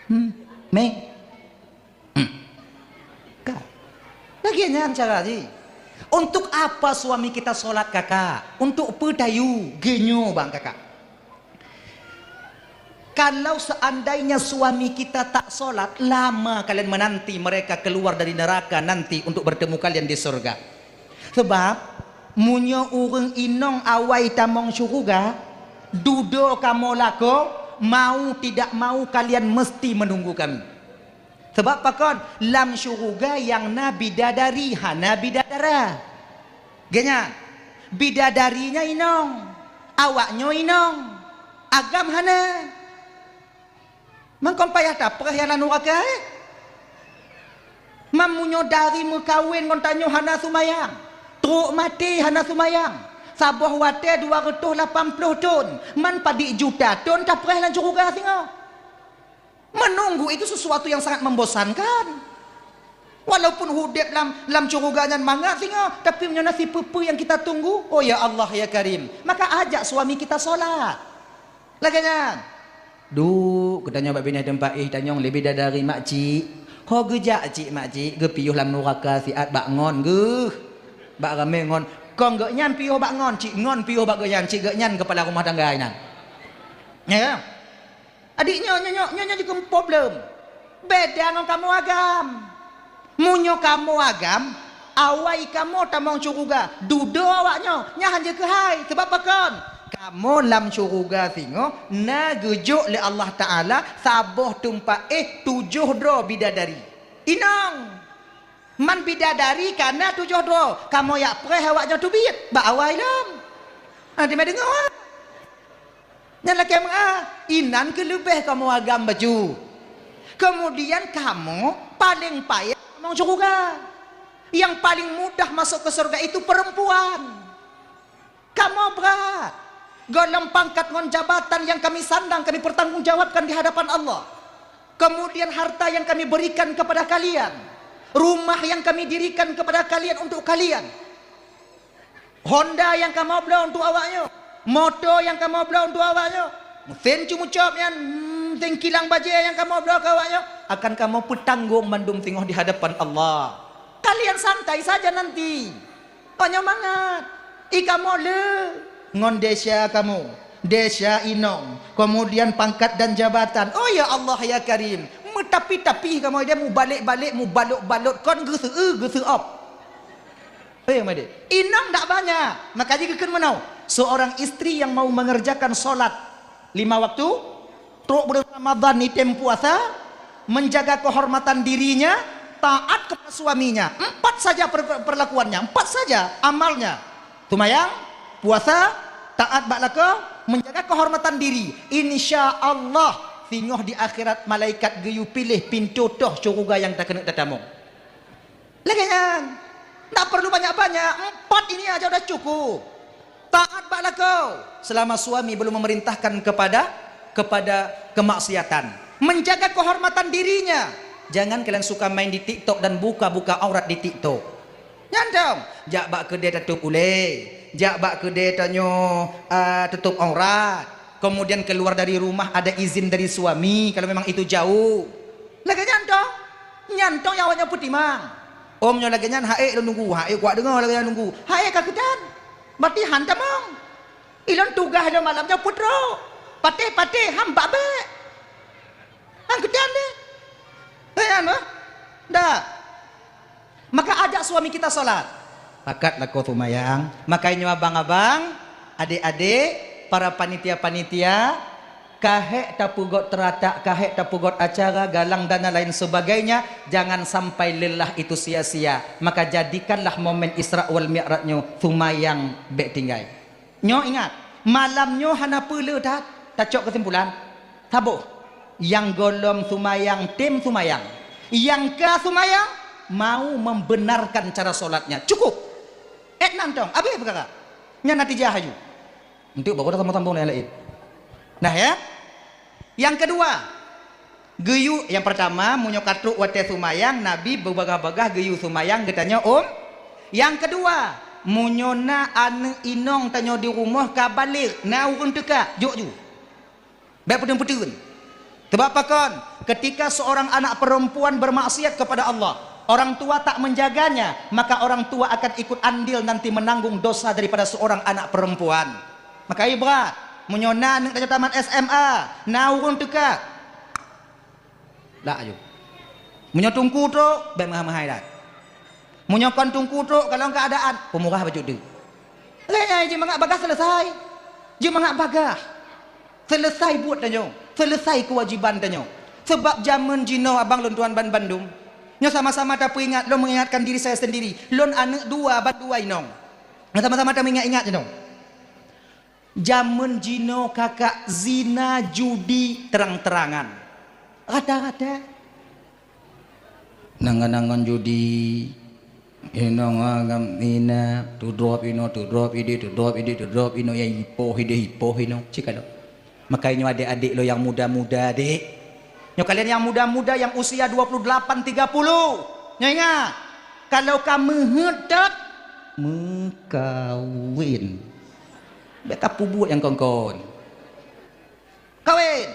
Hmm, mè. Hmm. Ka. Lagèe nyan cara jih. Untuk apa suami kita sholat, Kakak? Untuk peue tayue? Geunyoe bang, Kakak. Kalau seandainya suami kita tak sholat, lama kalian menanti mereka keluar dari neraka nanti untuk bertemu kalian di surga. Sebab, meunyoe ureueng inong awai tamong syeuruga, dudoe kamoe lakoe, mau tidak mau kalian mesti menunggu kami. Sabab pakon? Lam syeuruga nyang na bidadari, hana bidadara. Geuh nyan, bidadari nyan inong, awak nyoe inong, agam hana. Mangkon payah tapreh nyang lam nuraka, eh? Man meunyoe dari meukawen ngon tanyoe hana seumayang, trok maté hana seumayang, saboh watèe dua reutôh lapan ploh thon, man padit juta thon tapreh lam syeuruga singoh. Menunggu itu sesuatu yang sangat membosankan. Walaupun udép lam, lam syeuruga nyan mangat singoh, tapi meunyoe na sipeue-peue nyang kita tunggu, oh ya Allah, ya Karim, maka ajak suami kita sholat. Lagèe nyan. Duek, geutanyoe bak binéh teumpat, eh, tanyong leubeh dari makcik. Ho geujak cit makcik, geupiôh lam nuraka siat bak ngon geuh. Bak ramé ngon. Kong geuh nyan piôh bak ngon, cit ngon piôh bak geuh nyan, cit geuh nyan keupala rumah tangga inan. Ya. Adik nyoe, nyoe, nyoe, nyoe, nyoe jikeuem problem. Beda ngon kamoe agam. Meunyoe kamoe agam, awai kamoe tamong syeuruga, dudoe awak nyoe, nyan han jeuet keuhai. Sabab pakon? Kamoe lam syeuruga singoh na geujok lé Allah Taala saboh teumpat éh tujoh droe bidadari. Inong! Man bidadari ka na tujoh droe, kamoe jak preh awaknyoe teubiet bak awai lom. Ha, teuma deungoe, ha? Nyan lakée meu'ah, inan keuh leubeh kamoe agam baju. Keumudian kamoe paleng payah tamong syeuruga. Nyang paleng mudah masuk ke surga itu perempuan. Kamoe brat. Gohlom pangkat ngon jabatan nyang kami sandang, kami pertanggungjawabkan di hadapan Allah. Kemudian harta yang kami berikan kepada kalian, rumah yang kami dirikan kepada kalian untuk kalian, honda nyang kamoe bloe untuk awaknyoe, moto nyang kamoe bloe untuk awaknyoe, mesin cumucop nyan, hmm, mesin kilang bajée nyang kamoe bloe keu awaknyoe, akan kamoe peutanggong mandum singoh di hadapan Allah. Kalian santai saja nanti. Panyang mangat. I kamoe le ngon desya kamoe, desya inong, kemudian pangkat dan jabatan. Oh ya Allah ya Karim, meutapi-tapi kamoe dia mubalek-balek, mubalot-balot, kon geuseu-eu, geuseu-op. Eh, made. Inong dak banyak, maka jih geukheun meunoe. Seorang istri yang mau mengerjakan salat lima waktu, trok buleuen Ramadhan item puasa, menjaga kehormatan dirinya, taat kepada suaminya. Empat saja per-, perlakuannya, empat saja amalnya. Sumayang, puasa, taat bak lakoe, menjaga kehormatan diri. Insya Allah, singoh di akhirat malaikat geuyue piléh pintoe toh syeuruga nyang takeuneuk tatamong. Lagée nyan. Tak perlu banyak-banyak. Empat ini aja udah cukup. Taat bak lakoe selama suami belum memerintahkan kepada, kepada kemaksiatan. Menjaga kehormatan dirinya. Jangan kalian suka main di TikTok dan buka-buka aurat di TikTok. Nyan dong. Jak bak keudée tatôp ulée. Jak bak keudée tanyoe, ah, tutôp aurat. Kemudian keluar dari rumah ada izin dari suami kalau memang itu jauh. Lagée nyan toh. Nyan toh nyang awaknyoe peutimang. Om nyoe lagée nyan, haék lôn nunggu, haék kuat deungoe lagée nyan nunggu. Haék ka keudan. Berarti han tamong. Ilôn tugaih lôn malam nyoe peutrok. Patéh-patéh, han bak bék. Han keudan deh. Eh, nyan bah. Dah. Maka ajak suami kita salat. Pakat lakoe sumayang. Maka nyoe abang-abang, adék-adék, para panitia-panitia, ka hék tapeugot teuratak, ka hék tapeugot acara, galang dana lain sebagainya, jangan sampai lelah itu sia-sia. Maka jadikanlah momen Isra wal Mi'raj nyoe sumayang bék tinggai. Nyoe ingat, malam nyoe hana peue le that, tacok keusimpulan. Saboh, nyang gohlom sumayang tem sumayang. Nyang ka sumayang mau membenarkan cara solatnya. Cukup. Ék nantong, abéh peukara. Nyan natijah aju. Untuk baru dah sambung-sambung laén-laén. Nah ya. Yang kedua, geuyue, yang pertama, meunyoe ka trok watée sumayang, Nabi beubagah-bagah geuyue sumayang geutanyoe, Om. Yang kedua, meunyoe na aneuëk inong tanyoe di rumoh ka baligh, na ureuëng teuka, jok ju. Bék peuteun-peuteun. Sebab pakon? Ketika seorang anak perempuan bermaksiat kepada Allah, orang tua tak menjaganya, maka orang tua akan ikut andil nanti menanggung dosa daripada seorang anak perempuan. Maka ibrat, meunyoe na aneuëk tanyoe tamat S M A, na ureuëng teuka, lak aju. Meunyoe teungku trok, bék meuhai-meuhai that. Meunyoe kon teungku trok, kalon keuadaan, peumurah bacut deuek. Lé nyan jeuet mangat bagah seuleusai. Jeuet mangat bagah. Seuleusai buet tanyoe, seuleusai keuwajiban tanyoe. Sebab jamén jinoe abang lôn tuan ban bandum, nyoe sama-sama tapeuingat, lôn mengingatkan diri saya sendiri. Lôn aneuëk dua, ban dua inong. Nyoe sama-sama tameuingat-ingat jinoe. Jamén jinoe kakak zina judi terang-terangan. Rata-rata. Nangan-nangan judi. Inong agam ina, tudrop ino, tudrop idi, tudrop idi, tudrop ino, ya ipoh idi, ipoh ino. Cik kalau. Makanya nyoe adik-adik lo yang muda-muda, dek. Nyoe kalian yang muda-muda yang usia dua puluh delapan, tiga puluh. Nyoe ingat, kalau ka meuheuet that, meukawin. Bék ka peubuet nyang kon-kon. Kawin.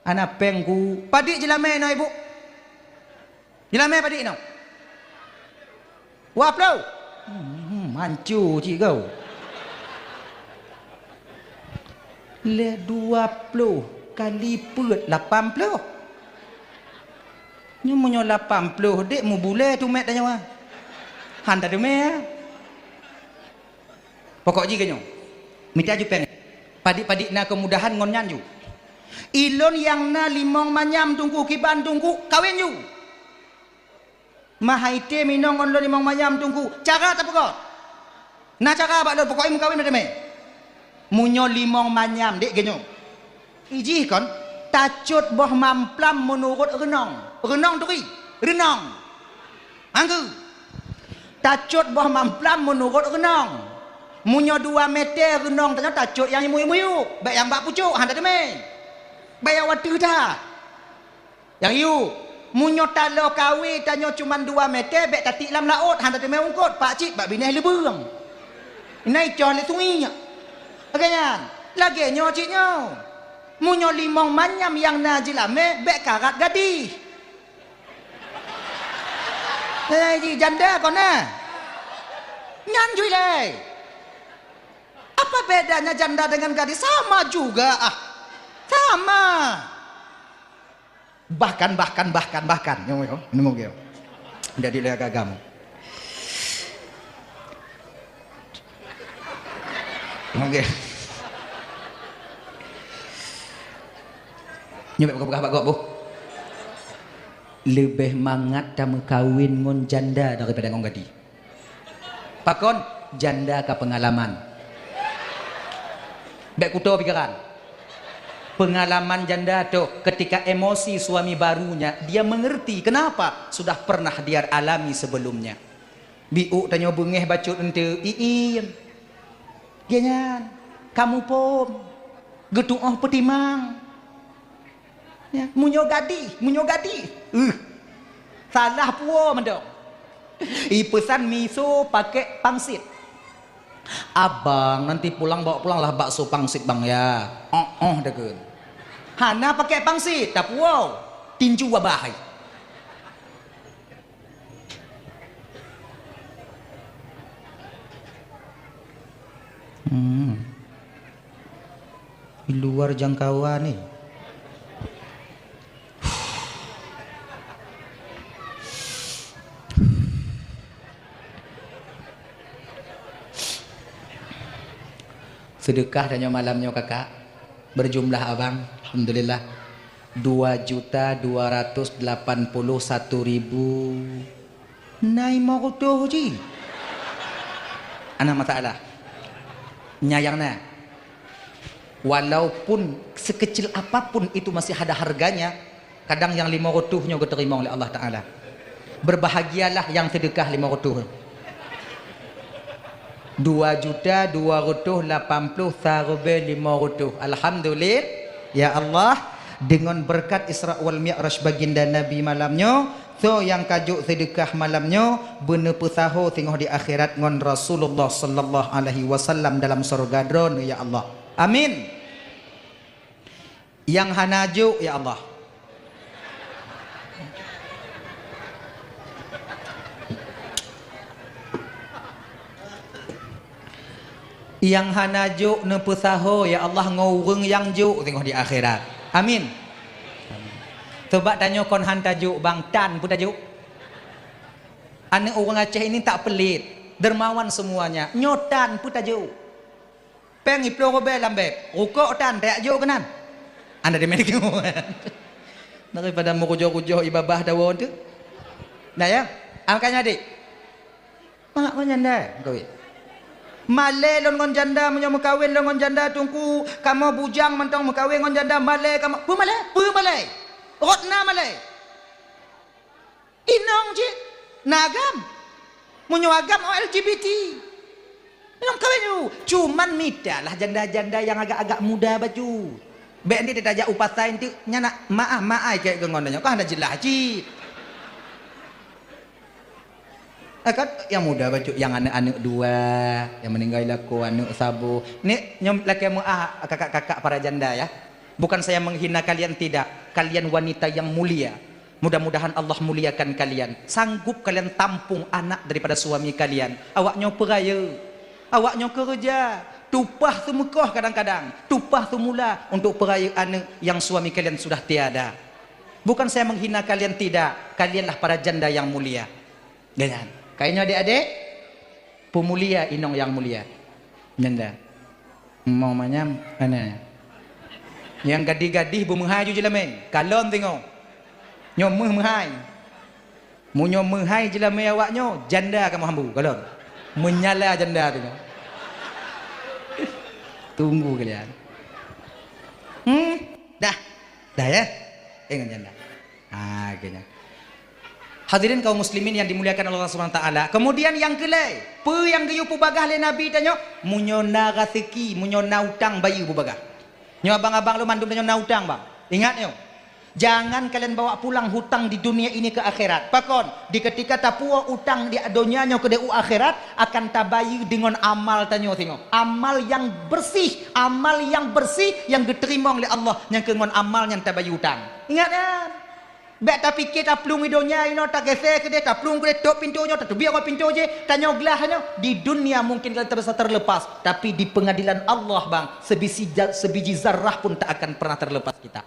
Ana péng ku, padit jilamé inoe, Ibu? Jilamé padit inoe? Dua ploh. Hmm, manco cit kau. Lé dua ploh kali peuet lapan ploh. Nyoe meunyoe lapan ploh dek mubulée tumét tanyoe. Han tateumé, ya. Pokok jih keu nyoe. Mita ju péng. Padit-padit na keumudahan ngon nyan ju. Ilôn nyang na limong manyam teungku, kiban teungku, kawén ju. Meuhai té minong ngon lôn limong manyam teungku. Cara tapeugah. Na cara bak lôn, pokok meukawen na teumé. Meunyoe limong manyam, dék geunyoe. Ijih kon, tacot boh mamplam meunurot reunong. Reunong turi, reunong. Anggeue. Tacot boh mamplam meunurot reunong. Meunyoe dua meter reunong tanyoe tacot nyang muyuek-muyuek, bék nyang bak pucok, hana teumé. Bék nyang wateuh that. Nyang yue, meunyoe taloe kawé tanyoe cuman dua meter, bék tatiek lam laôt, hana teumé ungkot, pak cit bak binéh leubeueng. Inan icoh lé sungi nyan. Lagée nyan, lagée nyoe cit nyoe. Meunyoe limong manyam nyang na jilamé, bék karat gadih. Eh, ji janda kon na. Nyan jui lé. Apa bedanya janda dengan gadis? Sama juga, ah. Sama. Bahkan, bahkan, bahkan, bahkan. Nyoe, nyoe, nyoe, nyoe. Jadi lé agam. Oke. Nyoe peugah-peugah bak gob, boh. Leubeh mangat tameukawen ngon janda daripada ngon gadis. Pakon? Janda ka peungalaman. Bék kuto pikeran. Peungalaman janda toh, ketika emosi suami barunya, dia mengerti kenapa, sudah pernah dia alami sebelumnya. Biôk tanyoe beungéh bacut eunteuk, iim. Geuhnyan, kamu pom, geutuoh peutimang. Ya, meunyoe gadih, meunyoe gadih. Uh, salah puwoe mantong. Ipeusan miso pakai pangsit. Abang, nanti pulang bawa pulanglah bakso pangsit, Bang, ya. Oh, oh, dekeun. Hana pakai pangsit, tapuwoe. Tinju abah hai. Hmm. Di luar jangkauan ni. Sedekah tanyoe malam nyoe, Kakak, berjumlah abang, alhamdulillah, dua juta dua ratus delapan puluh satu ribu. Nai mo kutoh ji. Ana masalah. Nyayang na. Walaupun sekecil apapun itu masih ada harganya, kadang nyang lima ratus nyoe geuteurimong lé Allah Taala. Berbahagialah nyang sedekah lima ratus. Dua juta dua ratus lapan puluh sareubee lima ratus. Alhamdulillah. Ya Allah, dengan berkat Isra wal Mi'raj baginda Nabi malam nyoe, so nyang ka jok sedekah malam nyoe, beuneupeusaho singoh di akhirat ngon Rasulullah sallallahu alaihi wasallam dalam syurga Droeneuh, ya Allah. Amin. Nyang hana jok, ya Allah. Nyang hana jok neupeusaho, ya Allah, ngon ureuëng nyang jok singoh di akhirat. Amin. Coba tanyoe kon han tajok, bang, tan peue tajok? Aneuk ureuëng Aceh ini tak pelit, dermawan semuanya. Nyoe tan peue tajok? Péng iploh rubée lam beg, rukok tan tajak jok keunan. Anda di mana? Daripada meurujoh-rujoh ibabah dawa tu. Nah ya, makanya adik. Mak ngon janda meukawen. Malée lôn ngon janda, meunyoe meukawen lôn ngon janda teungku, kamoe bujang mantong meukawen ngon janda, malée kamoe. Peue malée? Peue malée? Rot na malée. Inong cit na agam. Meunyoe agam, oh, L G B T. Inong kawen ju. Cuman mitalah janda-janda nyang agak-agak muda bacut. Bék nanti tajak u pasai nanti nyan nak maah-maah ai keu ngon nyoe. Kan hana jeulaih cit. Eh, kan nyang muda bacut, nyang aneuk-aneuk dua, nyang meuninggai lakoe aneuk saboh. Ni nyoe lakée meuah kakak-kakak para janda ya. Bukan saya menghina kalian, tidak. Kalian wanita yang mulia. Mudah-mudahan Allah muliakan kalian. Sanggup kalian tampung anak daripada suami kalian. Awak nyoe peurayeuk. Awak nyoe keureuja. Tupah seumeukoh kadang-kadang. Tupah seumula untuk peurayeuk aneuk yang suami kalian sudah tiada. Bukan saya menghina kalian, tidak. Kalianlah para janda yang mulia. Dengan. Kainyoe adik-adik, peumulia inong yang mulia. Janda. Mo manyam, mana? Nyang gadih-gadih beumeuhai ju jeulamé, kalon singoh. Nyoe meuh meuhai. Meunyoe meuhai jeulamé awak nyoe, janda kamoe hambu, kalon. Menyala janda tu nyoe. Tunggu kalian. Hmm, dah. Dah ya? Eh, ngon janda. Ha, kayaknya. Hadirin kaum muslimin yang dimuliakan Allah Subhanahu wa taala. Kemudian yang keulai, peue nyang geuyue peubagah lé Nabi tanyoe? Meunyoe na raseuki, meunyoe na utang, bayeue peubagah. Nyoe abang-abang lôn mandum tanyoe na utang, bang. Ingat nyoe. Jangan kalian bawa pulang hutang di dunia ini ke akhirat. Pakon? Di ketika tapuwoe utang di donya nyoe keudeh u akhirat, akan tabayeue deungon amal tanyoe singoh. Amal nyang bersih, amal nyang bersih nyang geuteurimong lé Allah nyang keu ngon amal nyang tabayeue utang. Ingat nyan. Bék tapike taplueng di donya inoe, tagése keudeh, taplueng keudeh, tôp pintoe nyoe, tateubiet ngon pintoe jih, tanyoe glah nyoe. Di dunia mungkin kalian bisa terlepas, tapi di pengadilan Allah, bang, sebiji ja-, sebiji zarah pun tak akan pernah terlepas kita.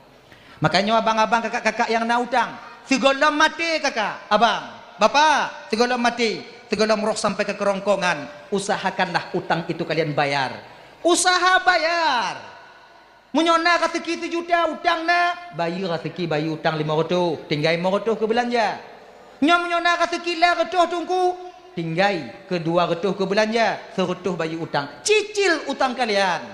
Makanya abang-abang, kakak-kakak nyang na utang, sigohlom maté kakak, abang, bapak, sigohlom maté, sigohlom roh sampai ke kerongkongan, usahakanlah utang itu kalian bayar. Usaha bayar. Meunyoe na raseuki sijuta utang na, bayeue raseuki, bayeue utang limong reutôh, tinggai limong reutôh keu beulanja. Nyoe meunyoe na raseuki lhèe reutôh teungku, tinggai keu dua reutôh keu beulanja, seureutôh bayeue utang. Cicil utang kalian.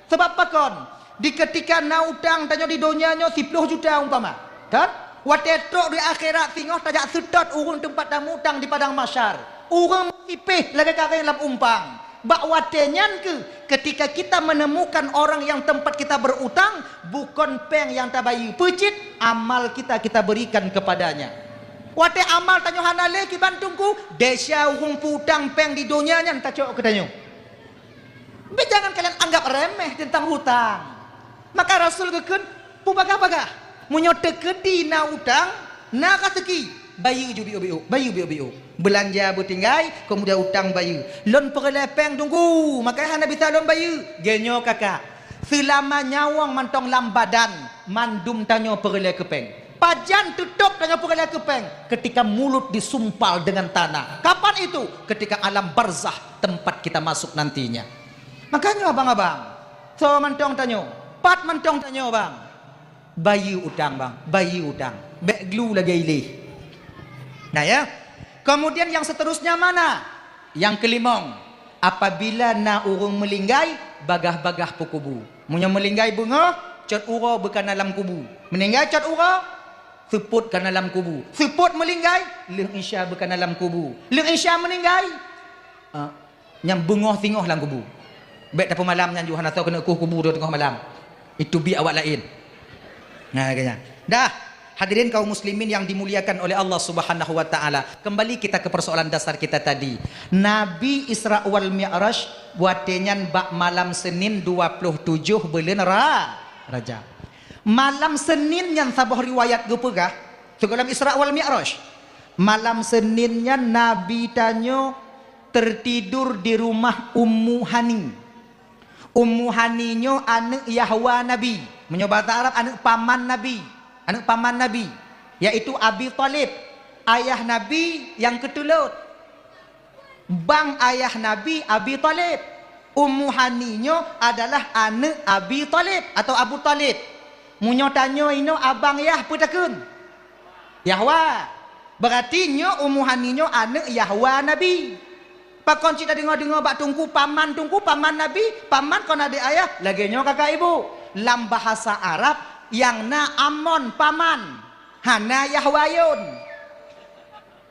Sabab pakon? Di keutika na utang tanyoe di donya nyoe siploh juta umpama, kan? Watèe trok di akhirat singoh tajak seutôt ureueng teumpat tamutang di padang mahsyar. Ureueng meusipéh lagèe kareng lam umpang. Bak watèe nyan keuh, keutika kita menemukan orang yang tempat kita berutang, bukon pèng nyang tabayeue, peue cit amal kita, kita berikan kepadanya. Watèe amal tanyoe hana lé kiban teungku, desya ureueng peu-utang pèng di donya nyan tacok keu tanyoe. Bék jangan kalian anggap remeh teuntang hutang. Maka Rasul geukheun, peubagah-bagah. Meunyoe teukeudi na utang, na raseuki, bayeue ju biôk-biôk, bayeue biôk-biôk. Beulanja beutinggai, keumudian utang bayeue. Lôn peureulèe pèng teungku, makajih hana bisa lôn bayeue. Geuh nyoe kakak, seulama nyawöng mantong lam badan, mandum tanyoe peureulèe keu pèng. Pajan teutôp tanyoe peureulèe keu pèng? Keutika mulut disumpal deungon tanah. Kapan itu? Keutika alam barzakh, tempat kita masuk nantinya. Makanya abang-abang, soe mantong tanyoe, pat mantong tanyoe, bang, bayeue utang, bang, bayeue utang. Bék glu lagèe ilèe. Nah ya. Kemudian yang seterusnya mana? Nyang keulimong, apabila na ureueng meulinggai, bagah-bagah peukubu. Meunyoe meulinggai beungoh, cot uroe beukana lam kubu. Meuninggai cot uroe, seupôt kana lam kubu. Seupôt meulinggai, lheueh isya beukana lam kubu. Lheueh isya meuninggai, ah, nyan beungoh singoh lam kubu. Bék tapeumalam nyan ju hana soe keuneuk kueh kubu teungoh malam. Itu biek awak laén. Nah, lagèe nyan. Dah, hadirin kaum muslimin yang dimuliakan oleh Allah Subhanahu wa taala. Kembali kita ke persoalan dasar kita tadi. Nabi Isra wal Mi'raj watèe nyan bak malam Senin dua ploh tujoh buleuen Ra-, Rajab. Malam Senin nyan saboh riwayat geupeugah, sigohlom Isra wal Mi'raj. Malam Senin nyan Nabi tanyoe tertidur di rumah Ummu Hani. Ummu Hani nyoe aneuk Yahwa Nabi. Meunyoe bahasa Arab, aneuk paman Nabi. Aneuk paman Nabi, yaitu Abi Thalib, ayah Nabi nyang keutulot. Bang ayah Nabi Abi Thalib. Ummu Hani nyoe adalah aneuk Abi Thalib atau Abu Thalib. Meunyoe tanyoe inoe abang yah, peue takheun? Yahwa. Beurati nyoe Ummu Hani nyoe aneuk Yahwa Nabi. Pakon cit tadeungoe-deungoe bak teungku paman, teungku paman Nabi, paman kon adék ayah, lagèe nyoe kakak ibu. Lam bahasa Arab nyang na amon paman, hana Yahwa yon.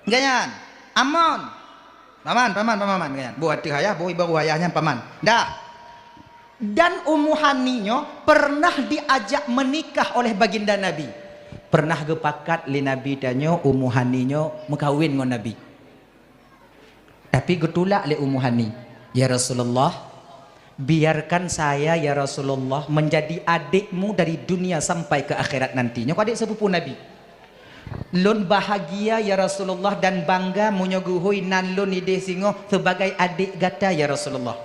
Lagèe nyan, amon. Paman, paman, paman, paman, lagèe nyan. Boh ateueh ayah, boh ibaroe ayah nyan paman. Dah. Dan Ummu Hani nyoe pernah diajak menikah oleh baginda Nabi. Pernah geupakat lé Nabi tanyoe Ummu Hani nyoe meukawen ngon Nabi. Tapi geutulak lé Ummu Hani, "Ya Rasulullah, biarkan saya, ya Rasulullah, menjadi adikmu dari dunia sampai ke akhirat nanti." Nyoe adék sepupu Nabi. "Lôn bahagia, ya Rasulullah, dan bangga meunyoe geuhôi nan lôn idéh singoh sebagai adék gata, ya Rasulullah.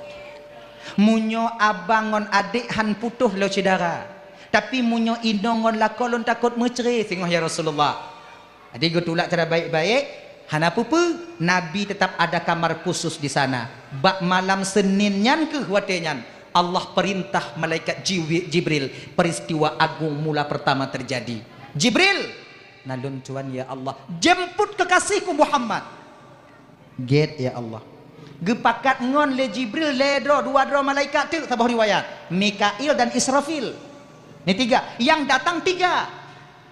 Meunyoe abang ngon adék han putôh lôn syedara, tapi meunyoe inong ngon lakoe lôn takot meucré singoh, ya Rasulullah." Jadi geutulak cara baik-baik, hana peue-peue, Nabi tetap ada kamar khusus di sana. Bak malam Senin nyan keuh watèe nyan, Allah perintah malaikat Jiwi-, Jibril, peristiwa agung mula pertama terjadi. "Jibril, na lôn tuan ya Allah, jemput kekasihku Muhammad." "Gét ya Allah." Geupakat ngon lé Jibril lhée droe, dua droe malaikat teuk, saboh riwayat, Mikail dan Israfil. Ni tiga, yang datang tiga.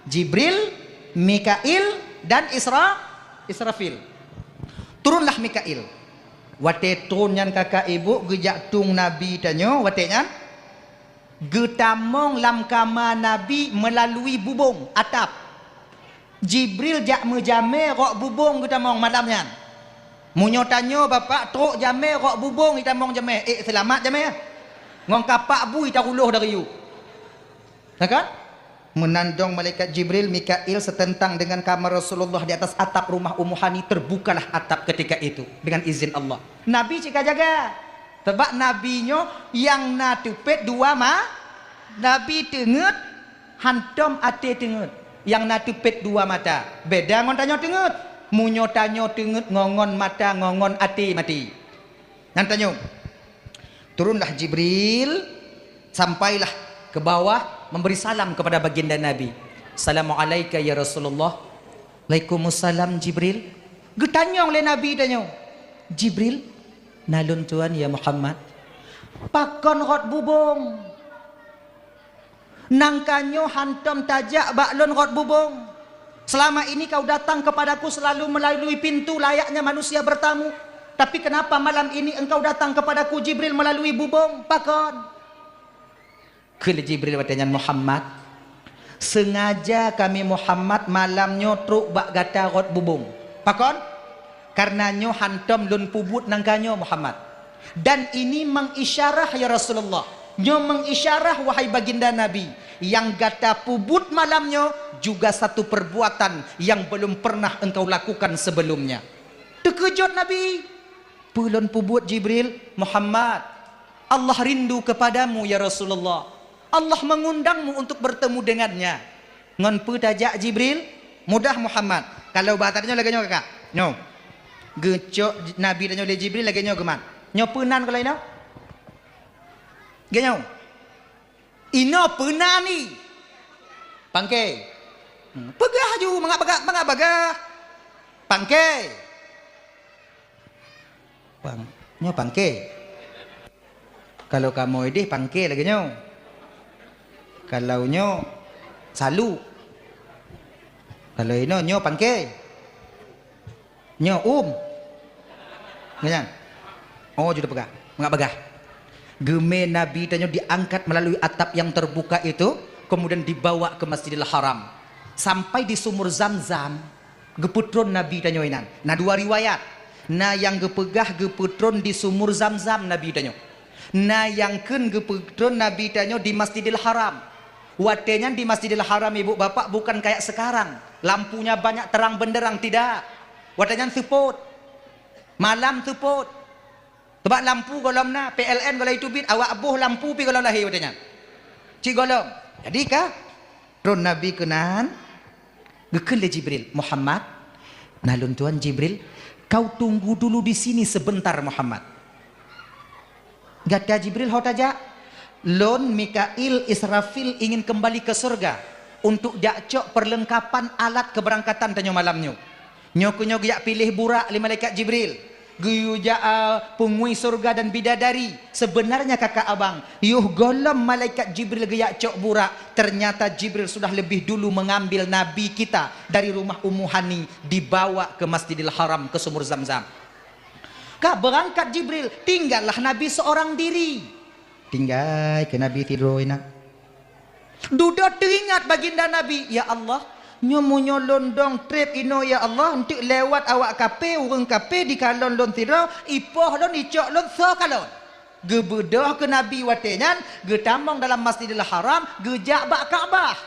Jibril, Mikail, dan Isra-, Israfil. Turunlah Mikail. Watée trôn nyan kakak ibu geujak tueng Nabi tanyoe watée nyan, geutamong lam kama Nabi meulalu bubông atap. Jibril jak meujamé rot bubông geutamong malam nyan. Meunyoe tanyoe bapak trok jamé rot bubông itamong jamé, ék seulamat jamé. Ngon kapak bui taruloh dari yue. Na kan? Meunandong malaikat Jibril, Mikail seuteuntang deungon kama Rasulullah di atas atap rumah Ummu Hani, terbukalah atap ketika itu dengan izin Allah. Nabi cit ka jaga. Sabab Nabi nyoe nyang na teupet dua ma-, Nabi teungeut hantom até teungeut. Nyang na teupet dua mata. Beda ngon tanyoe teungeut. Meunyoe tanyoe teungeut ngon, ngon mata, ngon, ngon até maté. Nyan tanyoe. Turunlah Jibril, sampailah ke bawah, memberi salam kepada baginda Nabi. "Assalamualaika ya Rasulullah." "Waalaikumsalam Jibril." Geutanyong lé Nabi tanyoe, "Jibril, na lôn tuan ya Muhammad, pakon rot bubông?" Nangka nyoe hantom tajak bak lôn rot bubông. Selama ini kau datang kepadaku selalu melalui pintu layaknya manusia bertamu. Tapi kenapa malam ini engkau datang kepadaku Jibril melalui bubông? Pakon? Kheun lé Jibril watée nyan, "Muhammad, sengaja kami Muhammad malam nyoe trok bak gata rot bubông." Pakon? Karena nyoe hantom lôn peubuet nangka nyoe, Muhammad. Dan ini mengisyarah, ya Rasulullah. Nyoe mengisyarah, wahai baginda Nabi, yang gata peubuet malam nyoe juga satu perbuatan yang belum pernah engkau lakukan sebelumnya. Teukeujot Nabi. "Peue lôn peubuet, Jibril?" "Muhammad, Allah rindu kepadamu, ya Rasulullah. Allah mengundangmu untuk bertemu dengannya." Ngon peue tajak Jibril? Mudah Muhammad. Kalau bahasa tanyoe lagée nyoe kakak. Nyoe. Geucok Nabi tanyoe lé Jibril lagée nyoe geumat. Nyoe peunan kalau inoe? Lagée nyoe. Inoe peunan ni. Pangke. Hmm. Peugah aju mangat bagah, mangat bagah. Pangke. Pang-, nyoe pangke. Kalau kamoe ideh pangke lagée nyoe. Kalau nyoe salu. Kalau inoe nyoe pangke. Nyoe um. Nyan. Oh, jeuet peugah. Mangat bagah. Geumé Nabi tanyoe diangkat melalui atap yang terbuka itu, kemudian dibawa ke Masjidil Haram. Sampai di sumur Zamzam, Geupeutron Nabi tanyoe inan. Na dua riwayat. Na nyang geupeugah geupeutron di sumur Zamzam Nabi tanyoe. Na nyang kheun geupeutron Nabi tanyoe di Masjidil Haram. Watée nyan di Masjidil Haram, ibu bapak, bukan kayak sekarang, lampunya banyak terang benderang, tidak. Watée nyan seupôt. Malam seupôt. Sabab lampu gohlom na, P L N gohlom teubiet, awak boh lampu pih gohlom lahé watée nyan. Cit gohlom. Jadi ka tron Nabi keunan, geukheun lé Jibril, "Muhammad, na lôn tuan Jibril, kau tunggu dulu di sini sebentar, Muhammad." "Gata Jibril ho tajak?" "Lôn, Mikail, Israfil ingin kembali ke surga untuk jak cok perlengkapan alat keberangkatan tanyoe malam nyoe." Nyoe keuh nyoe geujak piléh burak lé malaikat Jibril. Geuyue jak, a, peungui syeuruga dan bidadari. Sebenarnya kakak abang, yoh gohlom malaikat Jibril geujak cok burak, ternyata Jibril sudah lebih dulu mengambil Nabi kita dari rumah Ummu Hani, dibawa ke Masjidil Haram, ke sumur Zamzam. Ka beurangkat Jibril, tinggallah Nabi seorang diri. Tinggai keu Nabi sidroe inan. Dudoe teuingat baginda Nabi, "Ya Allah, nyoe meunyoe lôn dong treb inoe, ya Allah, eunteuk lewat awak kaphé, ureuëng kaphé dikalon lôn sidroe, ipoh lôn, icok lôn, soe kalon?" Geubeudôh keu Nabi watée nyan, geutamong dalam Masjidil Haram, geujak bak Ka'bah.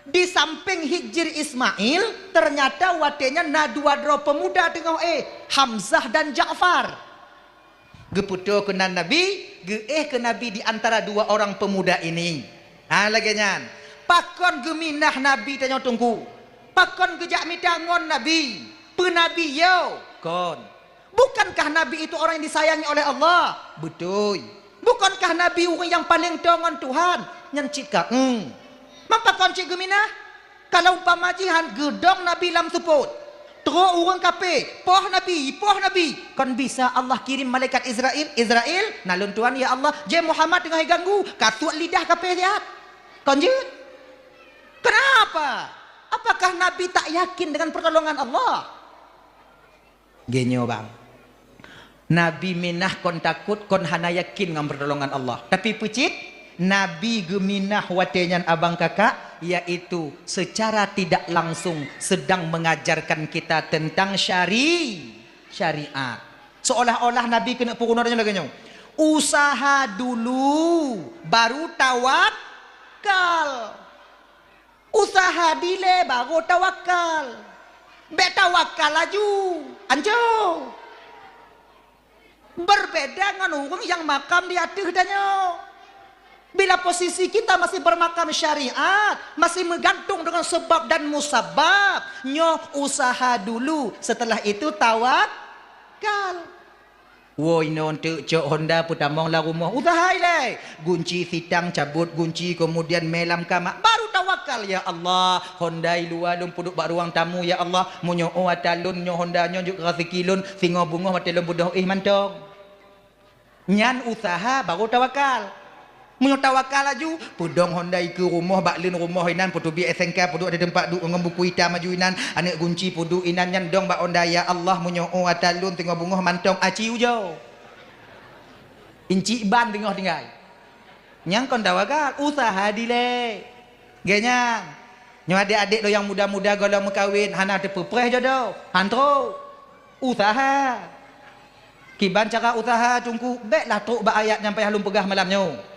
Di sampéng Hijir Ismail, ternyata watée nyan na dua droe peumuda teungoh éh, Hamzah dan Ja'far. Geupeutoe keunan Nabi, geuéh keu Nabi di antara dua orang pemuda ini. Ha, lagée nyan. Pakon geuminah Nabi tanyoe Teungku? Pakon geujak mita ngon Nabi? Peu Nabi yo? Kon. Bukankah Nabi itu orang yang disayangi oleh Allah? Beutôi. Bukankah Nabi ureuëng nyang paleng toe ngon Tuhan? Nyan cit ka, hmm. Mapa kon cit geuminah? Kalau umpama jih han geudong Nabi lam seupôt, trok ureuëng kafé, poh Nabi, poh Nabi, kon bisa Allah kirim malaikat Israel, "Israel, na lôn tuan, ya Allah, jeh Muhammad teungoh jiganggu, kasuet lidah kafé siat." Kon jeuet? Kenapa? Apakah Nabi tak yakin dengan pertolongan Allah? Geunyoe bang, Nabi minah kon takot, kon hana yakin ngon pertolongan Allah. Tapi peucit, Nabi geuminah watée nyan abang kakak, yaitu secara tidak langsung sedang mengajarkan kita tentang syari-, syariat. Seolah-olah Nabi keuneuk peurunoe lagée nyoe, "Usaha dulu, baru tawakal." Usaha dilée barô tawakal. Bék tawakal laju, ancô. Berbeda ngon ureuëng nyang makam di ateueh tanyoe. Bila posisi kita masih bermakam syariat, masih meugantung dengan sebab dan musabab, nyoe usaha dulu, setelah itu tawakal. Woe inoe teuk cok honda peutamong lam rumoh, usaha ilée. Gunci sitang cabot gunci, kemudian mé lam kama, baru tawakal, "Ya Allah, honda i luwa lôn peuduek bak ruang tamu, ya Allah. Meunyoe ata lôn nyoe honda nyoe jeuet keu raseuki lôn, singoh beungoh watée lôn beudôh éh mantong." Nyan usaha baru tawakal. Meunyoe tawakal laju, peudong honda ikeue rumoh, bak leuen rumoh inan, peuteubiet S N K peuduek di teumpat duek ngon buku itam laju inan, aneuëk gunci peuduek inan, nyan dong bak honda, "Ya Allah, meunyoe ata lôn teungoh beungoh mantong aci ujoe. Incik ban teungoh tinggai." Nyang kon tawakal, usaha dilée. Gét nyan. Nyoe adék-adék lôn nyang muda-muda gohlom meukawen, hana teupeupreh jodoh. Han trok. Usaha. Kiban cara usaha, Teungku, béklah trok bak ayat nyang payah lôn peugah malam nyoe.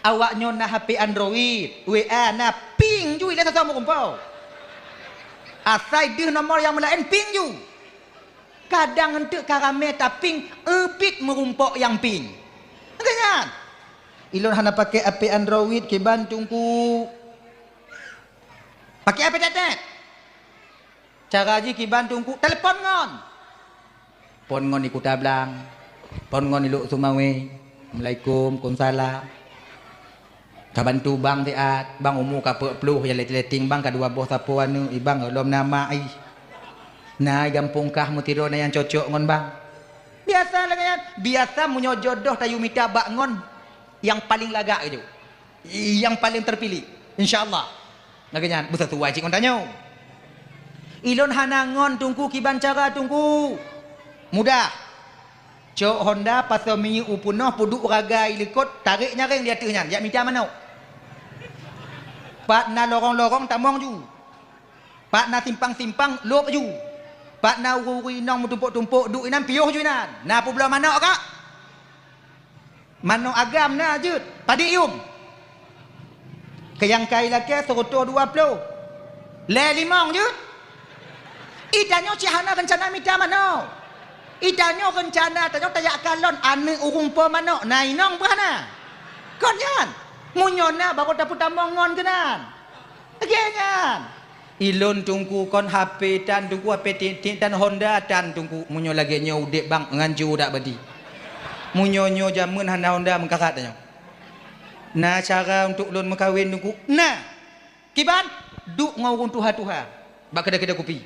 Awaknyoe na H P Android, W A na, ping ju ilée sasoe meurumpok. Asai deuh nomor nyang meulaén, ping ju. Kadang eunteuk ka ramé taping, eubit meurumpok nyang ping. Gét nyan. Ilôn hana pakai H P Android, kiban Teungku. Pakai H P tetet. Cara jih kiban Teungku, telepon ngon. Phon ngon di Kuta Blang. Phon ngon di Lhokseumawe. Assalamualaikum, waalaikumsalam. Ka bantu bang siat, bang umu ka peuet ploh, ya letting-letting bang ka dua boh sapo aneuëk, i bang gohlom na mak ih. Na i gampông kah meusidroe na nyang cocok ngon bang. Biasa lagée nyan, biasa meunyoe jodoh tayue mita bak ngon nyang paleng lagak keujeuet. Nyang paleng terpilih, insya Allah. Lagée nyan, beusasuai cit ngon tanyoe. Ilôn hana ngon Teungku, kiban cara Teungku. Mudah. Cok honda pasoe minyeuk u peunoh, peuduek raga i likot, tarek nyaréng di ateueh nyan, jak mita manok. Pat na lorong-lorong tamong ju. Pat na simpang-simpang lôb ju. Pat na ureuëng-ureuëng inong meutumpôk-tumpôk duek inan, piôh ju inan. Na peubloe manok kak? Manok agam na jeuet, padit yum. Keu nyang ka ilakée seureutôh dua ploh. Lhée limong jeuet. I tanyoe cit hana reuncana mita manok. I tanyoe reuncana tanyoe tajak kalon aneuëk ureuëng po manok, na inong beuh hana. Kon nyan, meunyoe na barô tapeutamong ngon keunan. Lagée nyan. Ilôn Teungku kon H P tan Teungku, H P tiek-tiek tan honda tan Teungku. Meunyoe lagée nyoe udeb bang, ngancu dak badi. Meunyoe nyoe jameun hana honda meukarat tanyoe. Na cara untuk lôn meukawen Teungku? Na. Kiban? Duek ngon ureuëng tuha-tuha bak keudè-keudè kupi.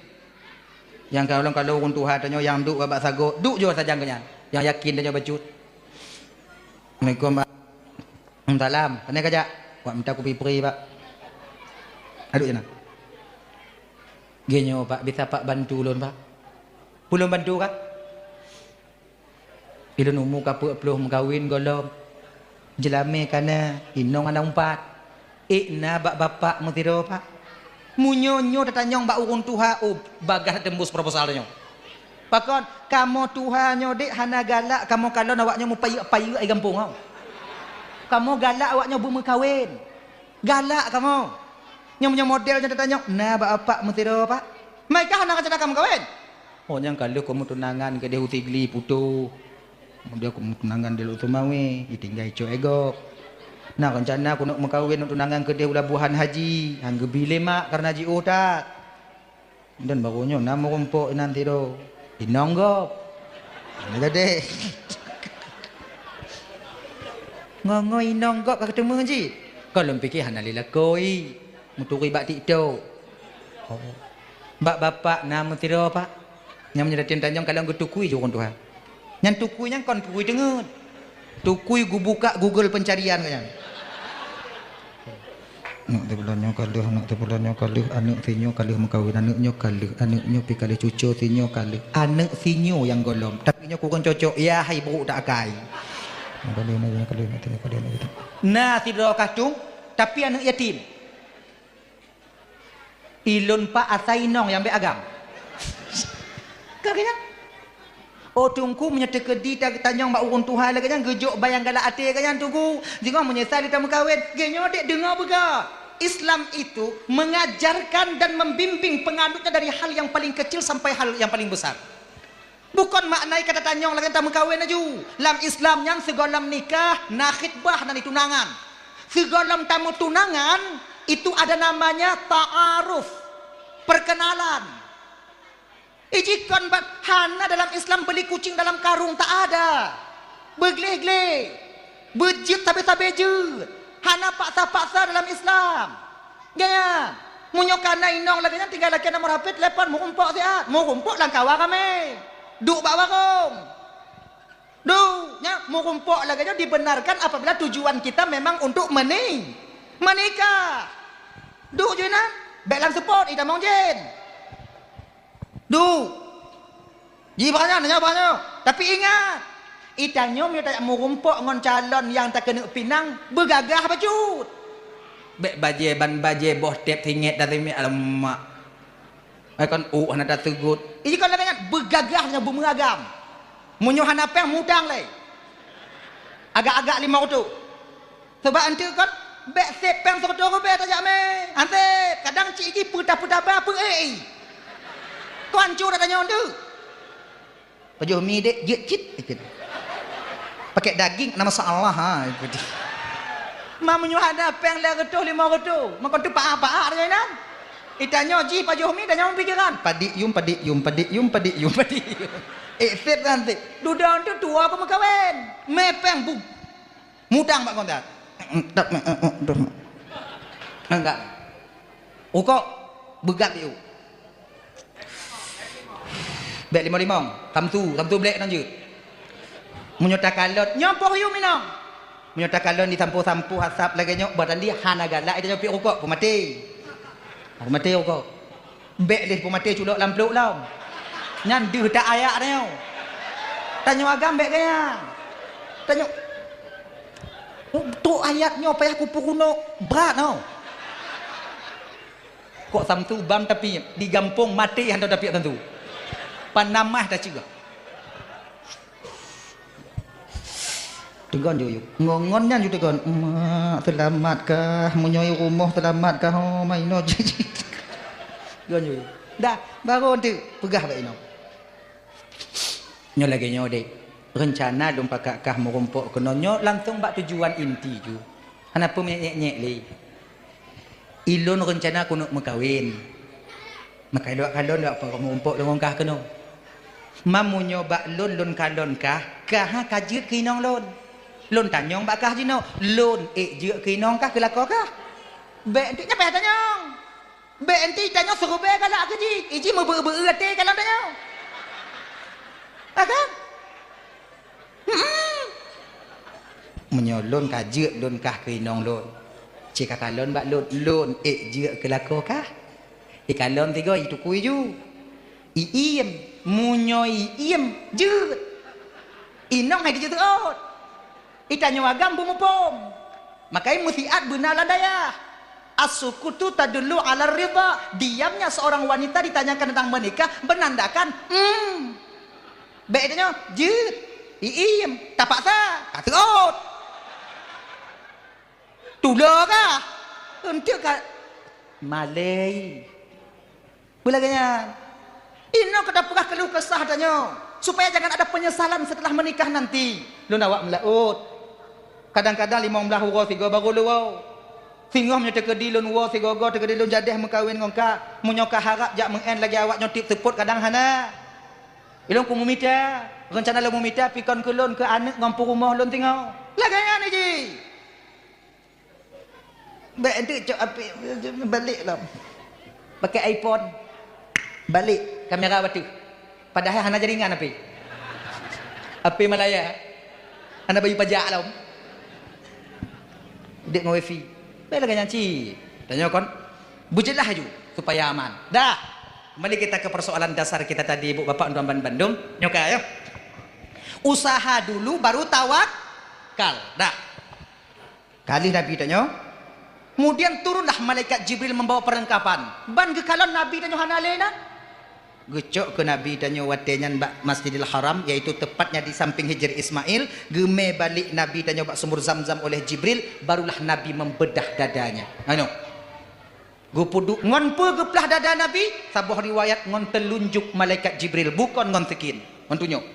Nyang kalon-kalon ureuëng tuha tanyoe nyang duek bak sagoe, duek jih sajan keu nyan. Nyang yakin tanyoe bacut. Assalamualaikum, Pak. Salam. Pane kajak? Wak mita kupi pri, Pak. Aduk jana. Geuh nyoe, Pak, bisa Pak bantu lôn, Pak? Peue lôn bantu, Kak? Ilôn umu ka peuet ploh meukawen gohlom. Jeulamé ka na, inong hana umpat. Ék na bak bapak meusidroe, Pak. Meunyoe nyoe tatanyong bak ureuëng tuha, oh, bagaih teumbus proposal nyoe. Pakon, kamoe tuha nyoe dek hana galak kamoe kalon awak nyoe meupayeuk-payeuk ai gampông nyoe. Kamoe galak awak nyoe beumeukawen. Galak kamoe. Nyoe meunyoe model nyoe tatanyong, na bak bapak meusidroe, Pak. Meukah hana rencana ka meukawen? Oh, nyang ka lheueh keu meutunangan keudeh u Sigli Puto. Kemudian keu meutunangan di Lhokseumawe, ditinggai cok e gob. Na rencana keuneuk meukawen, tunangan keudeh u Labuhan Haji, han geubi lé mak kareuna jiôh that. Dan baru nyoe na meurumpok inan sidroe. Inong gob. Hana gadeh. Ngon-ngon inong gob ka keuteumé jih. Kon lôn pike hana lé lakoe. Meuturi bak TikTok. Oh. Bak bapak na meusidroe, Pak. Nyang meunyoe dateng tanyong kalon geutukui ju ureueng tuha. Nyan tukui nyan kon tukui teungeut. Tukui geubuka Google pencarian ka nyan. Aneuk teuh bulan nyoe ka lheueh, aneuk teuh bulan nyoe ka lheueh, aneuk sinyoe ka lheueh meukawen, aneuk nyoe ka lheueh, aneuk nyoe pi ka lheueh cuco sinyoe ka lheueh, aneuk sinyoe nyang gohlom, tapi nyoe kurang cocok, ya hai brok tak akai. Nyoe ka lheueh, aneuk nyoe ka lheueh, aneuk nyoe ka lheueh, aneuk nyoe ka lheueh. Na sidroe kah tueng, tapi aneuk yatim. Ilôn pak asai inong nyang bèk agam. Ka keunyan? Oh, Teungku, meunyoe teukeudi ta-, tanyong bak ureueng tuha lagèe nyan, geujok ban nyang galak até lagèe nyan, Teungku. Singoh meunyeusai lé tameukawen, geuh nyoe dek deungoe beugah. Islam itu mengajarkan dan membimbing penganutnya dari hal yang paling kecil sampai hal yang paling besar. Bukon makna kata tanyong lagèe tameukawen laju. Lam Islam nyan sigohlom nikah, na khitbah, na tunangan. Sigohlom tameutunangan, itu ada namanya ta'aruf, perkenalan. Iji kon bat hana dalam Islam beli kucing dalam karung, tak ada. Beugleh-gleh, beujeuet sabe-sabe jeuet, hana paksa-paksa dalam Islam. Gaya, meunyoe kana inong lagèe nyan tinggai lakèe nomor H P, telepon meurumpok siat, meurumpok lam kawa ramè. Duek bak warong. Duek, nya meurumpok lagèe nyoe dibenarkan apabila tujuan kita memang untuk meni-, menikah. Duek ju inan, bèk lam seupôt, itamong jén. Duek. Ji bak nyan, nyoe bak nyoe. Tapi ingat, itanyoe meunyoe tajak meurumpok ngon calon nyang takeuneuk pinang, beugagah bacut. Bèk bajèe ban bajèe boh tép singèt dan singèt, alamak. Ai kon ôk hana tateugot. Iji kon lagèe nyan, beugagah nyoe beumeuagam. Meunyoe hana péng, mutang lé. Agak-agak limong reutôh. Sabab eunteuk kon, bèk sép péng sireutôh ribèe tajak mé. Hana sép, kadang cit jih peutah-peutah ba peu-ék. Kon hanco that tanyoe eunteuk. Pajoh mi dek, jeuet cit, cit. Pakai daging, na masalah, ha, gitu. Ma meunyoe hana péng lhèe reutôh, limong reutôh, meuko teupaah-paah lagèe nyan. Itanyoe jih pajoh mi, tanyoe pikiran. Padik yum, padik yum, padik yum, padik yum, padik yum. Eh, sép kan, sép. Dudoe tu tuwoe keu meukawen. Mé péng bu-, mutang bak kontak. Enggak. Rukok, beugat yuk. Bèk limong-limong, samsu, samsu blék nan jeuet. Meunyoe takalon, nyoe poh yum inong. Meunyoe takalon disampoe-sampoe asap lagèe nyoe, bah tandi hana galak, itanyoe piep rukok, peumaté. Peumaté rukok. Bèk lé peumaté culok lam pluek lom. Nyan deuh tak ayak tanyoe. Tanyoe agam bèk gaya. Tanyoe, trok ayat nyoe payah kupeurunoe, brat nyoe. Kok samsu ban tapiep, di gampông maté hana tapiep samsu. Panamah taceugah. Teugon ju yuk. Ngon-ngon nyan ju teugon. Mak, seulamat kah? Meunyoe i rumoh seulamat kah? Oh, ma inoe. Teugon ju yuk. Dah, baru tu peugah bak inoe. Nyoe lagèe nyoe deh. Reuncana lôn pakat kah meurumpok keunoe nyoe langsong bak tujuan inti ju. Hana peue meunyèk-nyèk lé. Ilôn reuncana keuneuk meukawen. Maka ilôn kalon bak meurumpok deungon kah keunoe. Ma meunyoe bak lôn, lôn kalon kah, kah ka jeuet keu inong lôn. Lôn tanyong bak kah jinoe, lôn ék jeuet keu inong kah, keu lakoe kah? Bèk, nyan payah tanyong. Bèk, eunteuk tanyoe siribèe galak keu jih, iji meubeu-beu até kalon tanyoe. Ah, kan? Hmm. Meunyoe lôn ka jeuet lôn kah keu inong lôn, ci ka kalon bak lôn, lôn ék jeuet keu lakoe kah? Ikalon tiga, itukui ju. Iiem, meunyoe iiem, jeuet. Inong hai dijeuet seuôt. Itanyoe agam beumuphom. Makai meusiat beuna lam dayah. As-sukutu tadullu 'ala ridha. Diamnya seorang wanita ditanyakan tentang menikah menandakan, hmm. Bèk itanyoe, jeuet. Iiem, tapaksa, ka seuôt. Tulo kah? Eunteuk ka malèe. Beulagèe nyan. Inoe ka tapeugah keuluh kesah tanyoe, supaya jangan ada penyesalan setelah menikah nanti. Lôn awak meulaôt. Kadang-kadang limong blaih uroe sigoe barô lôn woe. Singoh meunyoe teukeudi lôn woe sigoe-goe, teukeudi lôn jadèh meukawen ngon kah, meunyoe kah harab jak meu'en lagèe awak nyoe tiep seupôt kadang hana. Ilôn ku meumita, reuncana lôn meumita pikon keu lôn keu aneuk ngon peurumoh lôn singoh. Lagèe nyan jih. Bèk enteuk cok apé, balek lom. Pakai iPhone. Balek kamera bateue. Padahai hana jaringan apé. Apé Malaya. Hana bayeue pajak lom. Dek ngon wifi. Bèk lagèe nyan cit. Tanyoe kon beujeulaih aju supaya aman. Dah. Kembali kita ke persoalan dasar kita tadi, Ibu Bapak, untuk bandum. Nyoe ka, ya. Usaha dulu baru tawakal. Dah. Ka lheueh Nabi tanyoe, kemudian turunlah malaikat Jibril membawa perlengkapan. Ban geukalon Nabi tanyoe hana lé na. Geucok keu Nabi tanyoe watèe nyan bak Masjidil Haram, yaitu tepatnya di samping Hijr Ismail. Geumè balek Nabi tanyoe bak sumur Zamzam oleh Jibril, barulah Nabi membedah dadanya. Anu. Geupeuduek ngon peue geuplah dada Nabi? Saboh riwayat ngon teulunjuk malaikat Jibril, bukon ngon sikin, ngon tunyok.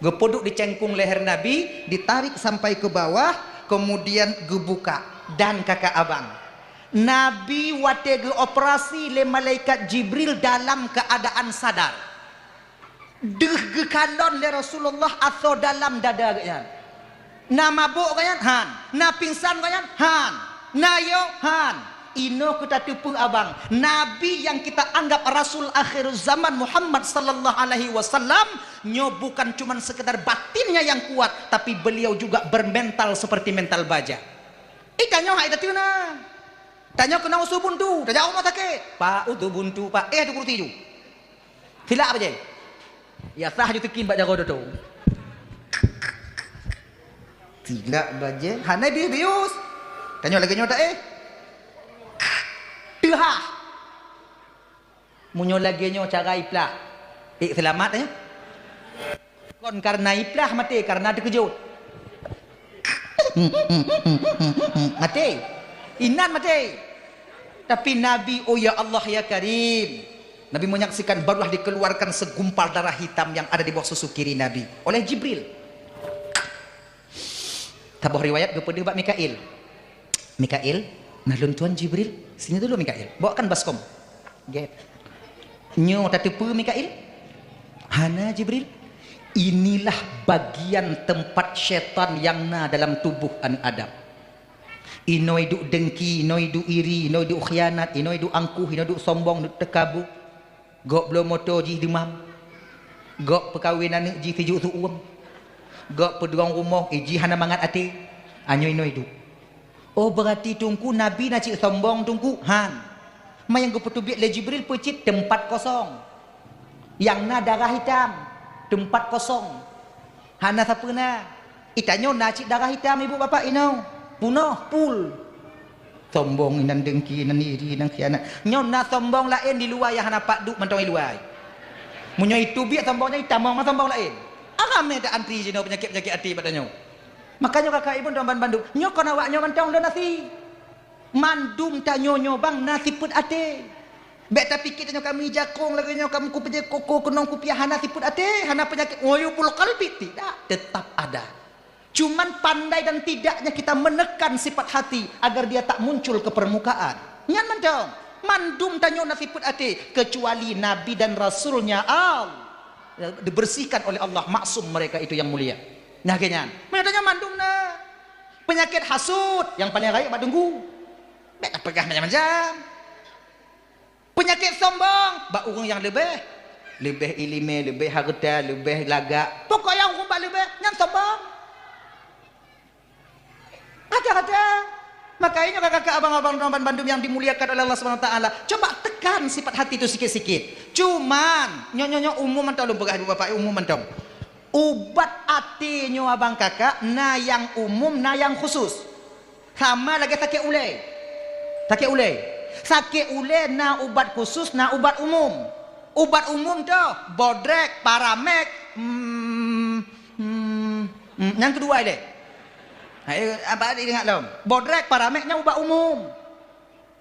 Geupeuduek di cangkong leher Nabi, ditarik sampai ke bawah, kemudian geubuka. Dan kakak abang, Nabi watèe geuoperasi lé malaikat Jibril dalam keadaan sadar. Deuh geukalon lé Rasulullah asoe dalam dada geuh nyan. Na mabök geuh nyan? Han. Na pingsan geuh nyan? Han. Na yo? Han. Inoe keu tateupeue abang, Nabi nyang kita anggap Rasul akhir zaman Muhammad sallallahu alaihi wasallam, nyoe bukan cuman sekedar batinnya yang kuat, tapi beliau juga bermental seperti mental baja. Ih, tanyoe hai tateuna. Tanyoe keunong usu buntu, tajak rumoh sakét. Pak, usu buntu, Pak. Eh, tu kursi ju. Silak bajèe. Ya sah ju tikin bak jaroe doto. Silak bajèe, hana bius-bius. Tanyoe lagèe nyoe tak eh? Teuhah. Meunyoe lagèe nyoe cara iplah. Eh, seulamat eh. Kon karena iplah maté, karena teukeujot. Maté. Inan maté. Tapi Nabi, oh ya Allah ya Karim, Nabi menyaksikan barulah dikeluarkan segumpal darah hitam yang ada di bawah susu kiri Nabi oleh Jibril. Saboh riwayat geupeudeuh bak Mikail. Mikail, nah lôn tuan Jibril, sini dulu Mikail. Bawakan baskom. Gét. Nyoe tateupeue Mikail? Hana Jibril. Inilah bagian tempat syaitan yang na dalam tubuh aneuk Adam. Inoe duek dengki, inoe duek iri, inoe duek khianat, inoe duek angkuh, inoe duek sombong, duek teukabu. Gok bloe moto jih deumam. Gok peukawen aneuk jih sijuek su-uem. Gok peudong rumoh, eh, jih hana mangat até. Anyoe inoe duek. Oh, beurati Teungku Nabi na cit sombong Teungku? Han. Ma nyang geupeuteubiet lé Jibril peucit teumpat kosong. Nyang na darah hitam, teumpat kosong. Hana sapeue na. Itanyoe na cit darah hitam ibu bapak inoe. Punoh, pul. Sombong inan dengki, inan iri, inan khianat. Nyoe na sombong laén di luwa nyang hana pat duek mantong i luwa. Meunyoe iteubiet sombong nyan itamong ma sombong laén. Aram mé ta antri jinoe peunyakét-peunyakét até bak tanyoe. Makajih kakak ibu tuan ban bandum, nyoe kon awak nyoe mantong lôn asi. Mandum tanyoe nyoe bang na sifeuet até. Bèk tapike tanyoe kami jakong lagèe nyoe, kami kupeujeuet koko keunong kupiah hana sifeuet até, hana peunyakét uyubul qalbi, tidak, tetap ada. Cuman pandai dan tidaknya kita menekan sifat hati agar dia tak muncul ke permukaan. Nyan mantong, mandum tanyoe na sifeuet até, kecuali Nabi dan Rasulnya Allah, dibersihkan oleh Allah, maksum mereka itu yang mulia. Nah, lagèe nyan. Meunyoe tanyoe mandum na. Peunyakét hasut nyang paleng rayeuk bak teungku. Bèk tapeugah macam-macam. Peunyakét sombong bak ureueng nyang leubeh. Leubeh ileumèe, leubeh hareuta, leubeh lagak. Pokok nyang ureueng bak leubeh, nyan sombong. Kata-kata. Makajih nyoe kakak abang-abang teman bandum nyang dimuliakan oleh Allah Subhanahu Wa Taala, coba tekan sifat hati tu sikit-sikit. Cuman, nyoe, nyoe, nyoe umum mantong lôn peugah ibu bapak, umum mantong. Ubat até nyoe abang kakak, na nyang umum, na nyang khusus. Sama lagèe sakét ulèe. Sakét ulèe. Sakét ulèe na ubat khusus, na ubat umum. Ubat umum toh, bodrek, paramek, hmm, hmm, hmm, nyang keudua ilèe. Hai, apa ingat lom? Bodrek, paramek nyan ubat umum.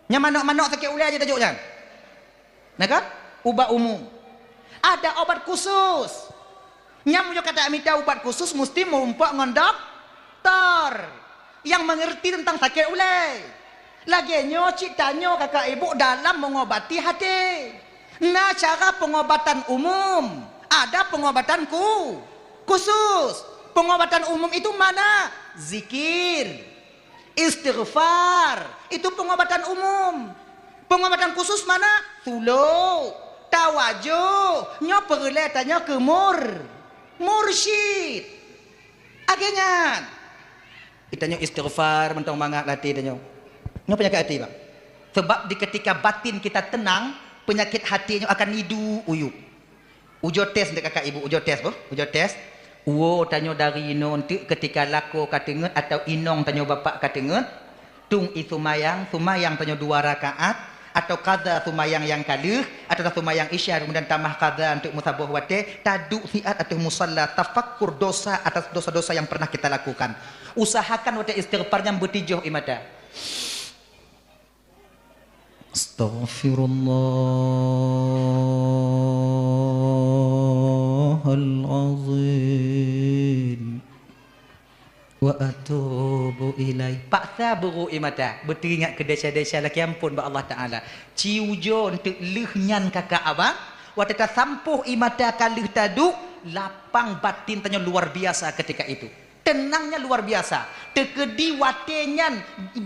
Nyang manok-manok sakét ulèe aja tajok nyan. Nah kan? Ubat umum. Ada obat khusus. Nyang meunyoe ka tamita ubat khusus, musti meurumpok ngon doktor nyang mengerti tentang sakét ulèe. Lagèe nyoe cit tanyoe kakak ibu dalam mengobati até. Na cara pengobatan umum, ada pengobatan khu-, khusus. Pengobatan umum itu mana? Zikir, istighfar, itu pengobatan umum. Pengobatan khusus mana? Suluk, tawajuh. Nyoe peureulée tanyoe keu mur-, mursyid. Lagée nyan. Geutanyoe istighfar mantong mangat lam até tanyoe. Nyoe peunyakét até, Bang. Sebab di ketika batin kita tenang, peunyakét até nyoe akan iduek uyuek. Ujoe tes dek kakak ibu, ujoe tes boh, ujoe tes. Uwoe tanyoe dari inoe enteuk ketika lakoe ka teungeut atau inong tanyoe bapak ka teungeut, tueng ie seumayang, seumayang tanyoe dua rakaat, atau qadha seumayang nyang ka lheueh, atau seumayang isya kemudian tamah qadha enteuk meusaboh watée, taduek siat ateueh musalla, tafakkur dosa atas dosa-dosa yang pernah kita lakukan. Usahakan watée istighfar nyan beutijoh ie mata. Astaghfirullahal'azhim. Wa atubu ilaih. Paksa beurôk ie mata, beuteuingat keu desya-desya lakée amphon bak Allah Taala. Ci ujoe enteuk lheueh nyan kakak abang, watée tasampôh ie mata ka lheueh taduek, lapang batin tanyoe luar biasa ketika itu. Tenangnya luar biasa. Teukeudi watée nyan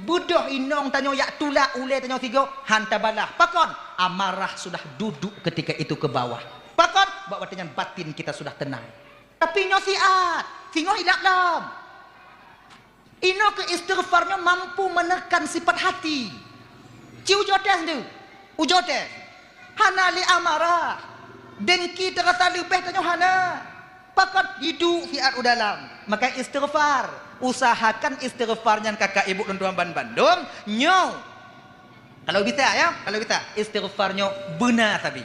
beudôh inong tanyoe jak tulak ulée tanyoe sigoe, han tabalah. Pakon? Amarah sudah duduk ketika itu ke bawah. Pakon? Bak watée nyan batin kita sudah tenang. Tapi nyoe siat, singoh ilap lom. Inoe keu istighfar nyoe mampu menekan sifat hati. Ci ujoe tes tu. Ujoe tes. Hana lé amarah. Dengki teurasa leubeh tanyoe hana. Pakon? Iduek siat u dalam. Maka istighfar. Usahakan istighfar nyan kakak ibu lôn tuan ban bandum. Nyoe. Kalau bisa ya, kalau bisa istighfar nyoe beuna sabe.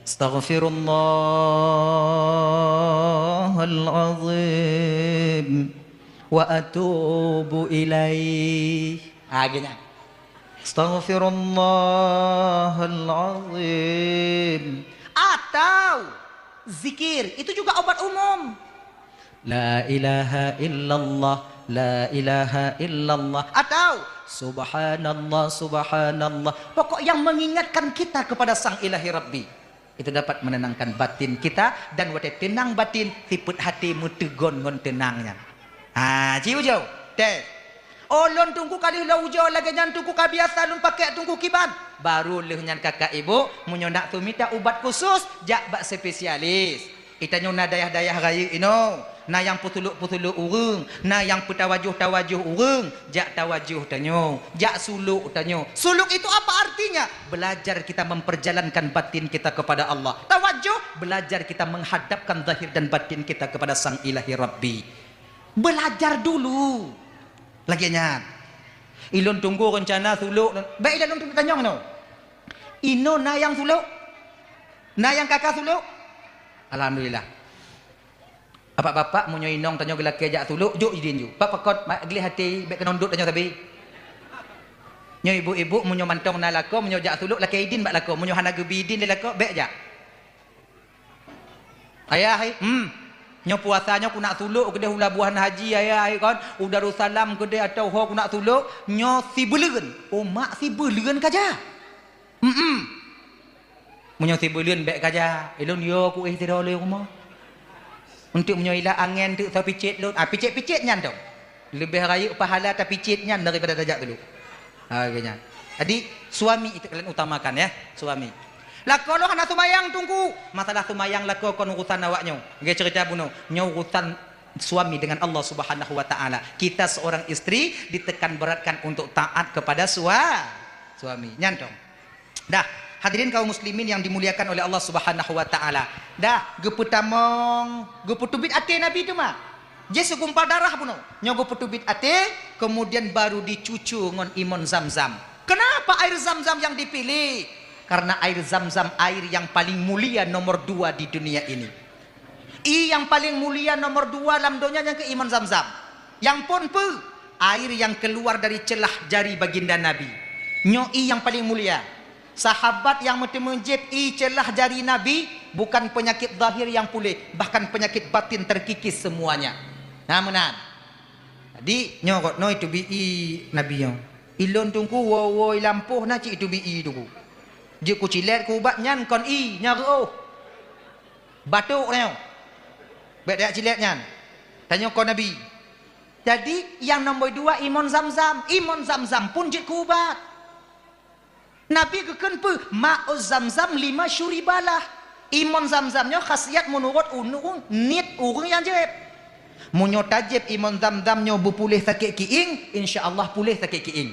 Astaghfirullahal'azhim wa atubu ilaih. Ha, geuh nyan. Astaghfirullahal'azhim. Atau zikir, itu juga obat umum. La ilaha illallah, la ilaha illallah. Atau subhanallah, subhanallah. Pokok yang mengingatkan kita kepada Sang Ilahi Rabbi. Itu dapat menenangkan batin kita dan watée tenang batin, sifat hati meuteugon ngon tenang nyan. Ha, ci ujoe. Teh. Oh, lôn Teungku ka lheueh lôn ujoe lagée nyan Teungku ka biasa lôn pakék Teungku kiban. Baru lheueh nyan kakak ibu, meunyoe nak sumita ubat khusus, jak bak spesialis. Itanyoe na dayah-dayah rayeuk inoe, na nyang peusuluk-peusuluk ureuëng, na nyang peutawajoh-tawajoh ureuëng, jak tawajoh tanyoe, jak suluk tanyoe. Suluk itu apa artinya? Belajar kita memperjalankan batin kita kepada Allah. Tawajoh, belajar kita menghadapkan zahir dan batin kita kepada Sang Ilahi Rabbi. Belajar dulu. Lagée nyan. Ilôn Teungku rencana suluk, bék ilôn tanyong inoe. Inoe na nyang suluk? Na nyang kaka suluk? Alhamdulillah. Bapak-bapak, meunyoe inong tanyoe geulakée jak suluk, jok idin ju. Bak pakon, ma-, gleh até, bék keunong dot tanyoe sabe. Nyoe ibu-ibu, meunyoe mantong na lakoe, meunyoe jak suluk, lakée idin bak lakoe. Meunyoe hana geubi idin lé lakoe, bék jak. Ayah, hai, hmm. Nyoe puasa nyoe kunak suluk keudeh u Labuhan Haji, ayah, hai, kon. U Darussalam keudeh atau ho kunak suluk, nyoe sibuleuen. Oh, mak sibuleuen ka jak. Hmm. Meunyoe sibuleuen bék ka jak, ilôn yo kuéh sidroe lé rumoh. Untuk meunyoe ila angén teuk tapicét lôn, ah, picét-picét nyan dong. Leubeh rayeuk pahala tapicét nyan daripada tajak suluk. Ha, geuh nyan. Jadi, suami itu kalian utamakan ya, suami. Lakoe lôn hana seumayang Teungku. Masalah seumayang lakoe kon urusan awak nyoe. Geuh cerita bunoe. Nyoe urusan suami dengan Allah Subhanahu wa Ta'ala. Kita seorang istri ditekan beratkan untuk taat kepada sua-, suami. Nyan dong. Dah, hadirin kaum muslimin yang dimuliakan oleh Allah Subhanahu wa Ta'ala. Dah, geupeutamong, geupeuteubiet até Nabi teuma. Jih seugumpal darah bunoe. Nyoe geupeuteubiet até, kemudian baru dicucu ngon imon Zam-Zam. Kenapa air Zam-Zam yang dipilih? Karena air Zam-Zam air yang paling mulia nomor dua di dunia ini. Ie nyang paleng mulia nomor dua lam donya nyang keu imon Zam-Zam. Nyang phon peue? Air nyang keuluar dari ceulah jari baginda Nabi. Nyoe ie nyang paleng mulia. Sahabat nyang meuteumé jieb ie ceulah jari Nabi, bukan peunyakét zahir nyang puléh, bahkan peunyakét batin terkikis semuanya. Na meunan. Jadi, nyoe gobnyoe teubiet ie Nabi nyoe. Ilôn Teungku woe-woe i lampôh na cit teubiet ie Teungku. Jeuet kucilét keu ubat nyan kon ie, nyan reuôh. Batuk nyoe. Bék tajak cilét nyan. Tanyoe kon Nabi. Jadi, nyang nomor dua imon Zamzam. Imon Zamzam pun jeuet keu ubat. Nabi geukheun peue? Ma'uz Zamzam lima syuribalah. Imon Zamzam nyoe khasiat meunurot ureuëng, niet ureuëng nyang jieb. Meunyoe tajieb imon Zamzam nyoe beupuléh sakét kiéng, insya Allah puléh sakét kiéng.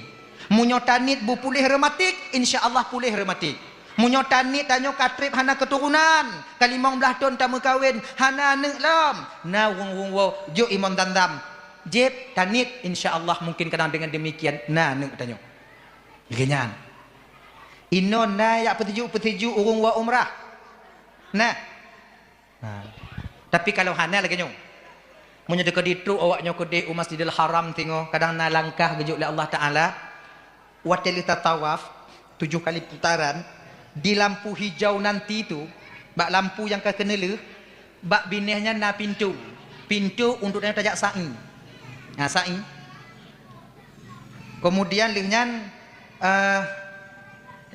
Meunyoe taniet beupuléh reumatik, insya Allah puléh reumatik. Meunyoe taniet tanyoe ka treb hana keuturonan, ka limong blaih thon tameukawen, hana aneuëk lom, na ureuëng-ureuëng woe jok imon Zamzam. Jieb, taniet, insya Allah mungkin kadang deungon deumikian na aneuëk tanyoe. Lagée nyan. Inoe na jak peusijuek-peusijuek ureuëng woe umrah. Nah. Ha. Tapi kalau hana lagée nyoe. Meunyoe teuka ditrok awak nyoe keudeh u Masjidil Haram singoh, kadang na langkah geujok lé Allah Taala, watée lheueh tatawaf tujoh kali putaran, di lampu hijau nanti tu, bak lampu nyang ka keuneulheueh, bak binéh nyan na pintoe. Pintoe untuk tanyoe tajak sa'i. Ha, sa'i. Kemudian lheueh nyan, eh,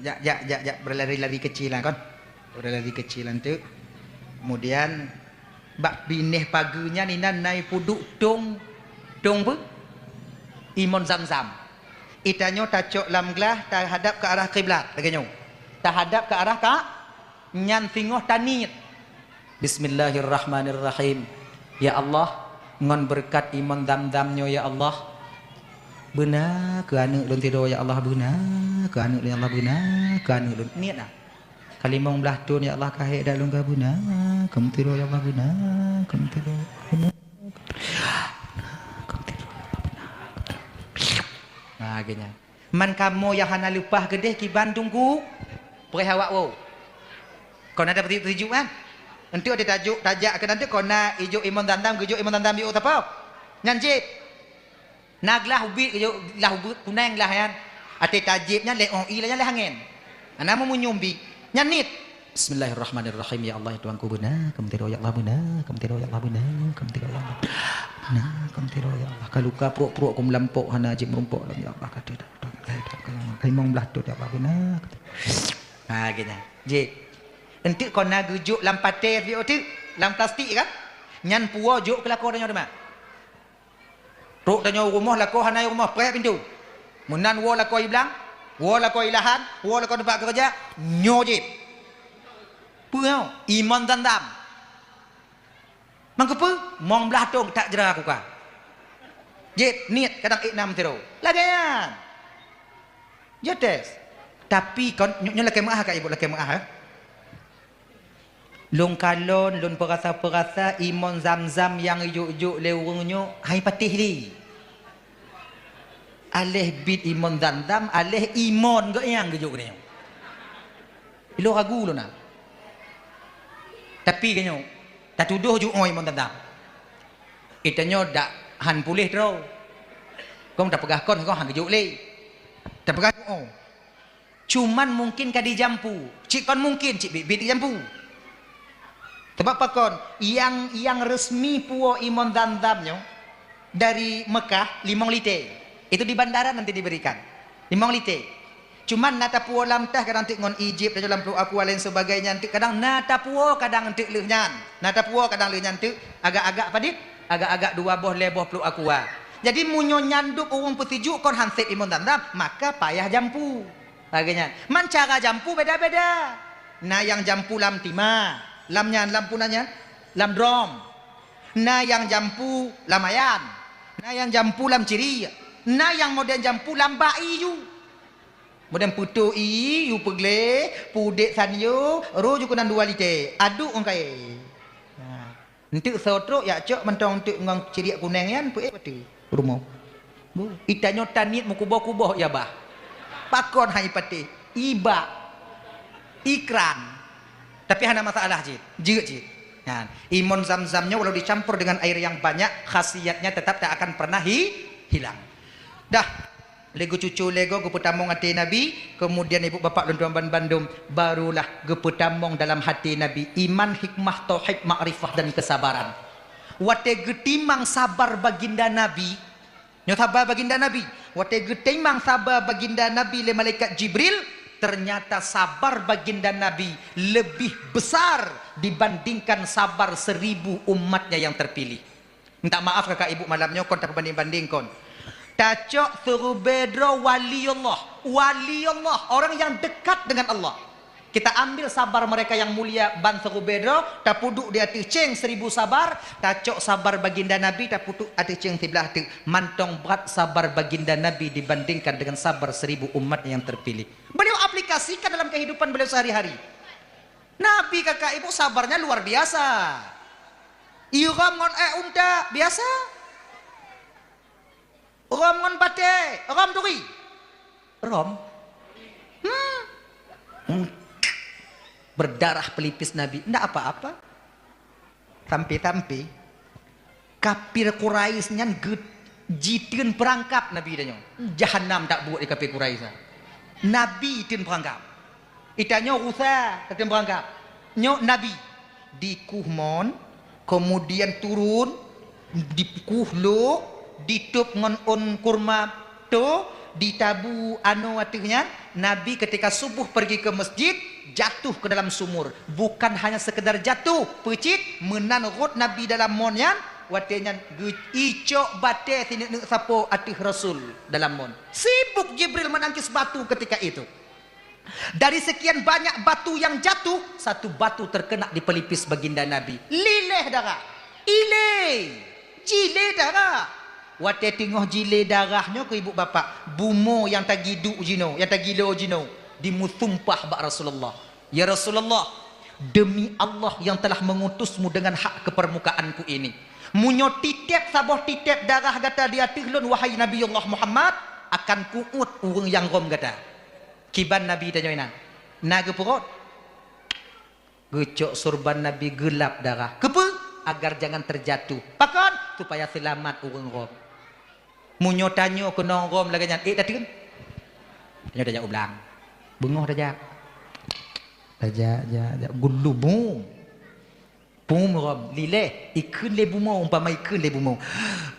jak, jak, jak, jak, berlari-lari kecil lah kon. Berlari kecil lah tu. Kemudian bak binéh pageue nyan inan na ipeuduek tong, tong peue? Imon Zamzam. Itanyoe tacok lam glah tahadap ke arah kiblat, lagée nyoe. Tahadap ke arah ka, nyan singoh taniet. Bismillahirrahmanirrahim. Ya Allah, ngon beureukat imon Zamzam nyoe ya Allah, beuna keu aneuëk lôn sidroe ya Allah, beuna keu aneuëk lôn ya Allah, beuna keu aneuëk lôn. Niet na. Ka limong blaih thon ya Allah ka hék dak lôn ka, beuna keu meusidroe ya Allah, beuna keu meusidroe, beuna keu meusidroe ya Allah, beuna keu meusidroe. Ha, lagée nyan. Man kamoe nyang hana leupah keudeh kiban teungku, preh awak woe. Kon na tapeusijuek-sijuek kan? Enteuk teutajok tajak keu nanteuk kon na ijok imon Zamzam, geujok imon Zamzam jok sapo? Nyan jieb. Na glah ubit geujok, glah ubit kuneng glah nyan. Até tajieb nyan lé ong i lé nyan lé angén. Hana meumunyum bi. Nyan niet. Bismillahirrahmanirrahim. Ya Allah, ya Tuhanku, beuna keu meusidroe ya Allah, beuna keu meusidroe ya Allah, beuna keu meusidroe ya Allah. Beuna keu meusidroe ya Allah. Ka luka pruek-pruek ku meulampok hana jeuet meurumpok lom ya Allah. Ka teudak limong blaih thon ya Allah, beuna. Ha, lagée nyan. Jieb. Enteuk kon na geujok lam paté siok teuk, lam plastik kan? Nyan puwoe jok keu lakoe tanyoe teuma. Trok tanyoe u rumoh, lakoe hana i rumoh, preh pintoe. Meunan woe lakoe i blang, woe lakoe i lahan, woe lakoe teumpat keureuja, nyoe jieb. Peue nyoe? Imon Zamzam. Man keupeue? Limong blaih thon that jra kuka. Jieb, niet, kadang ék nam sidroe. Lagée nyan. Jeuet tes. Tapi kon, nyoe, nyoe lakée meuáh ka ibu, lakée meuáh, eh. Lôn kalon, lôn peurasa-peurasa imon Zamzam nyang jok-jok lé ureuëng nyoe hai patéh lé. Aléh bit imon Zamzam, aléh imon geuh nyang geujok nyoe. Ilôn ragu lôn na. Tapi geuh nyoe, tatudoh jok imon Zamzam. Itanyoe dak han puléh droe. Kong tapeugah kon, kong han geujok lé. Tapeugah jok. Cuman mungkin ka dijampu. Cit kon mungkin, cit biet-biet dijampu. Sabab pakon? Nyang, nyang resmi puwoe imon Zamzam nyoe dari Mekah limong lité. Itu di bandara nanti diberikan. Limong lité. Cuman na tapuwoe lam teh kadang teuk ngon Egypt, lam pluek aqua lain sebagainya teuk kadang na tapuwoe kadang teuk lheueh nyan. Na tapuwoe kadang lheueh nyan teuk agak-agak padit, agak-agak dua boh lhèe boh pluek aqua. Jadi meunyoe nyan dub ureuëng peusijuek kon han sép imon Zamzam, maka payah jampu. Lagée nyan. Man cara jampu beda-beda. Na nyang jampu lam timah, lam nyan, lam puna nyan, lam drom. Na nyang jampu lam ayan. Na nyang jampu lam ciri. Na nyang modern jampu lam bak ié ju. Modern peutoh ié ju peugleh, pudek sanyo, roh ju keunan dua lité. Aduk ngon kayée. Nah. Enteuk soe trok jak cok mantong enteuk ngon ciriek kuneng nyan peuék batu rumoh. Bu, itanyoe taniet meukuboh-kuboh ya bah. Pakon hai patéh? Ibak. Ikran. Tapi hana masalah cit. Jeuet cit. Nah, imon Zamzam nyoe walau dicampur dengan air yang banyak, khasiatnya tetap tak akan pernah hi-, hilang. Dah. Lé geucucu lé goe geupeutamong até Nabi, kemudian ibu bapak lôn tuan ban bandum, barulah geupeutamong dalam até Nabi iman, hikmah, tauhid, makrifah dan kesabaran. Watée geutimang sabar baginda Nabi, nyoe sabar baginda Nabi, watée geutimang sabar baginda Nabi lé malaikat Jibril, ternyata sabar baginda Nabi lebih besar dibandingkan sabar seribu umatnya yang terpilih. Minta maaf kakak ibu, malam nyoe kon tapeubanding-banding kon. Tacok seurubée droe wali Allah. Wali Allah, orang yang dekat dengan Allah. Kita ambil sabar mereka yang mulia ban seurubée droe, tapeuduek di ateueh céng seribu sabar, tacok sabar baginda Nabi, tapeuduek ateueh céng siblah teuk. Mantong brat sabar baginda Nabi dibandingkan dengan sabar seribu umat yang terpilih. Beliau aplikasikan dalam kehidupan beliau sehari-hari. Nabi kakak ibu sabarnya luar biasa. Irhom ngon ék unta biasa. Rhom ngon batée, rhom turi. Rhom. Hmm. Hmm. Berdarah pelipis Nabi, ndak apa-apa. Sampai-sampai kafir Quraisy nyan ge-, jiteun peurangkab Nabi tanyoe. Jahanam tabuet di kafir Quraisy nyan. Nabi teun peurangkab. Itanyoe rusa tateun peurangkab. Nyoe Nabi dikuh mon, kemudian turun, dikuh lok, ditôb ngon ôn kurma to, ditabu anoe ateueh nyan. Nabi ketika subuh pergi ke masjid, jatuh ke dalam sumur. Bukan hanya sekedar jatuh, peucit, meunan rhot Nabi dalam mon nyan, watée nyan geu-, icok batée sineuk-neuk sapo ateueh Rasul dalam mon. Sibuk Jibril menangkis batu ketika itu. Dari sekian banyak batu yang jatuh, satu batu terkena di pelipis baginda Nabi. Lileh darah. Ilée. Jilée darah. Watée teungoh jilée darah nyoe keu ibu bapak, bumoe nyang tagiduek jinoe, nyang tagilo jinoe, dimusumpah bak Rasulullah. Ya Rasulullah, demi Allah yang telah mengutusmu dengan hak ke permukaanku ini, meunyoe titeb saboh titeb darah gata di ateueh lôn, wahai Nabiullah Muhammad, akan kuuet ureuëng nyang rhom gata. Kiban Nabi tanyoe inan. Na geupeurot? Geucok surban Nabi geulab darah. Keupeue? Agar jangan terjatuh. Pakon? Supaya seulamat ureuëng rhom. Meunyoe tanyoe keunong rhom lagée nyan, ék tateun? Tanyoe tajak u blang. Beungoh tajak. Tajak, jak, jak. Gulu bum. Bum rhom, lileh. Ikheun lé bumoe, umpama ikheun lé bumoe.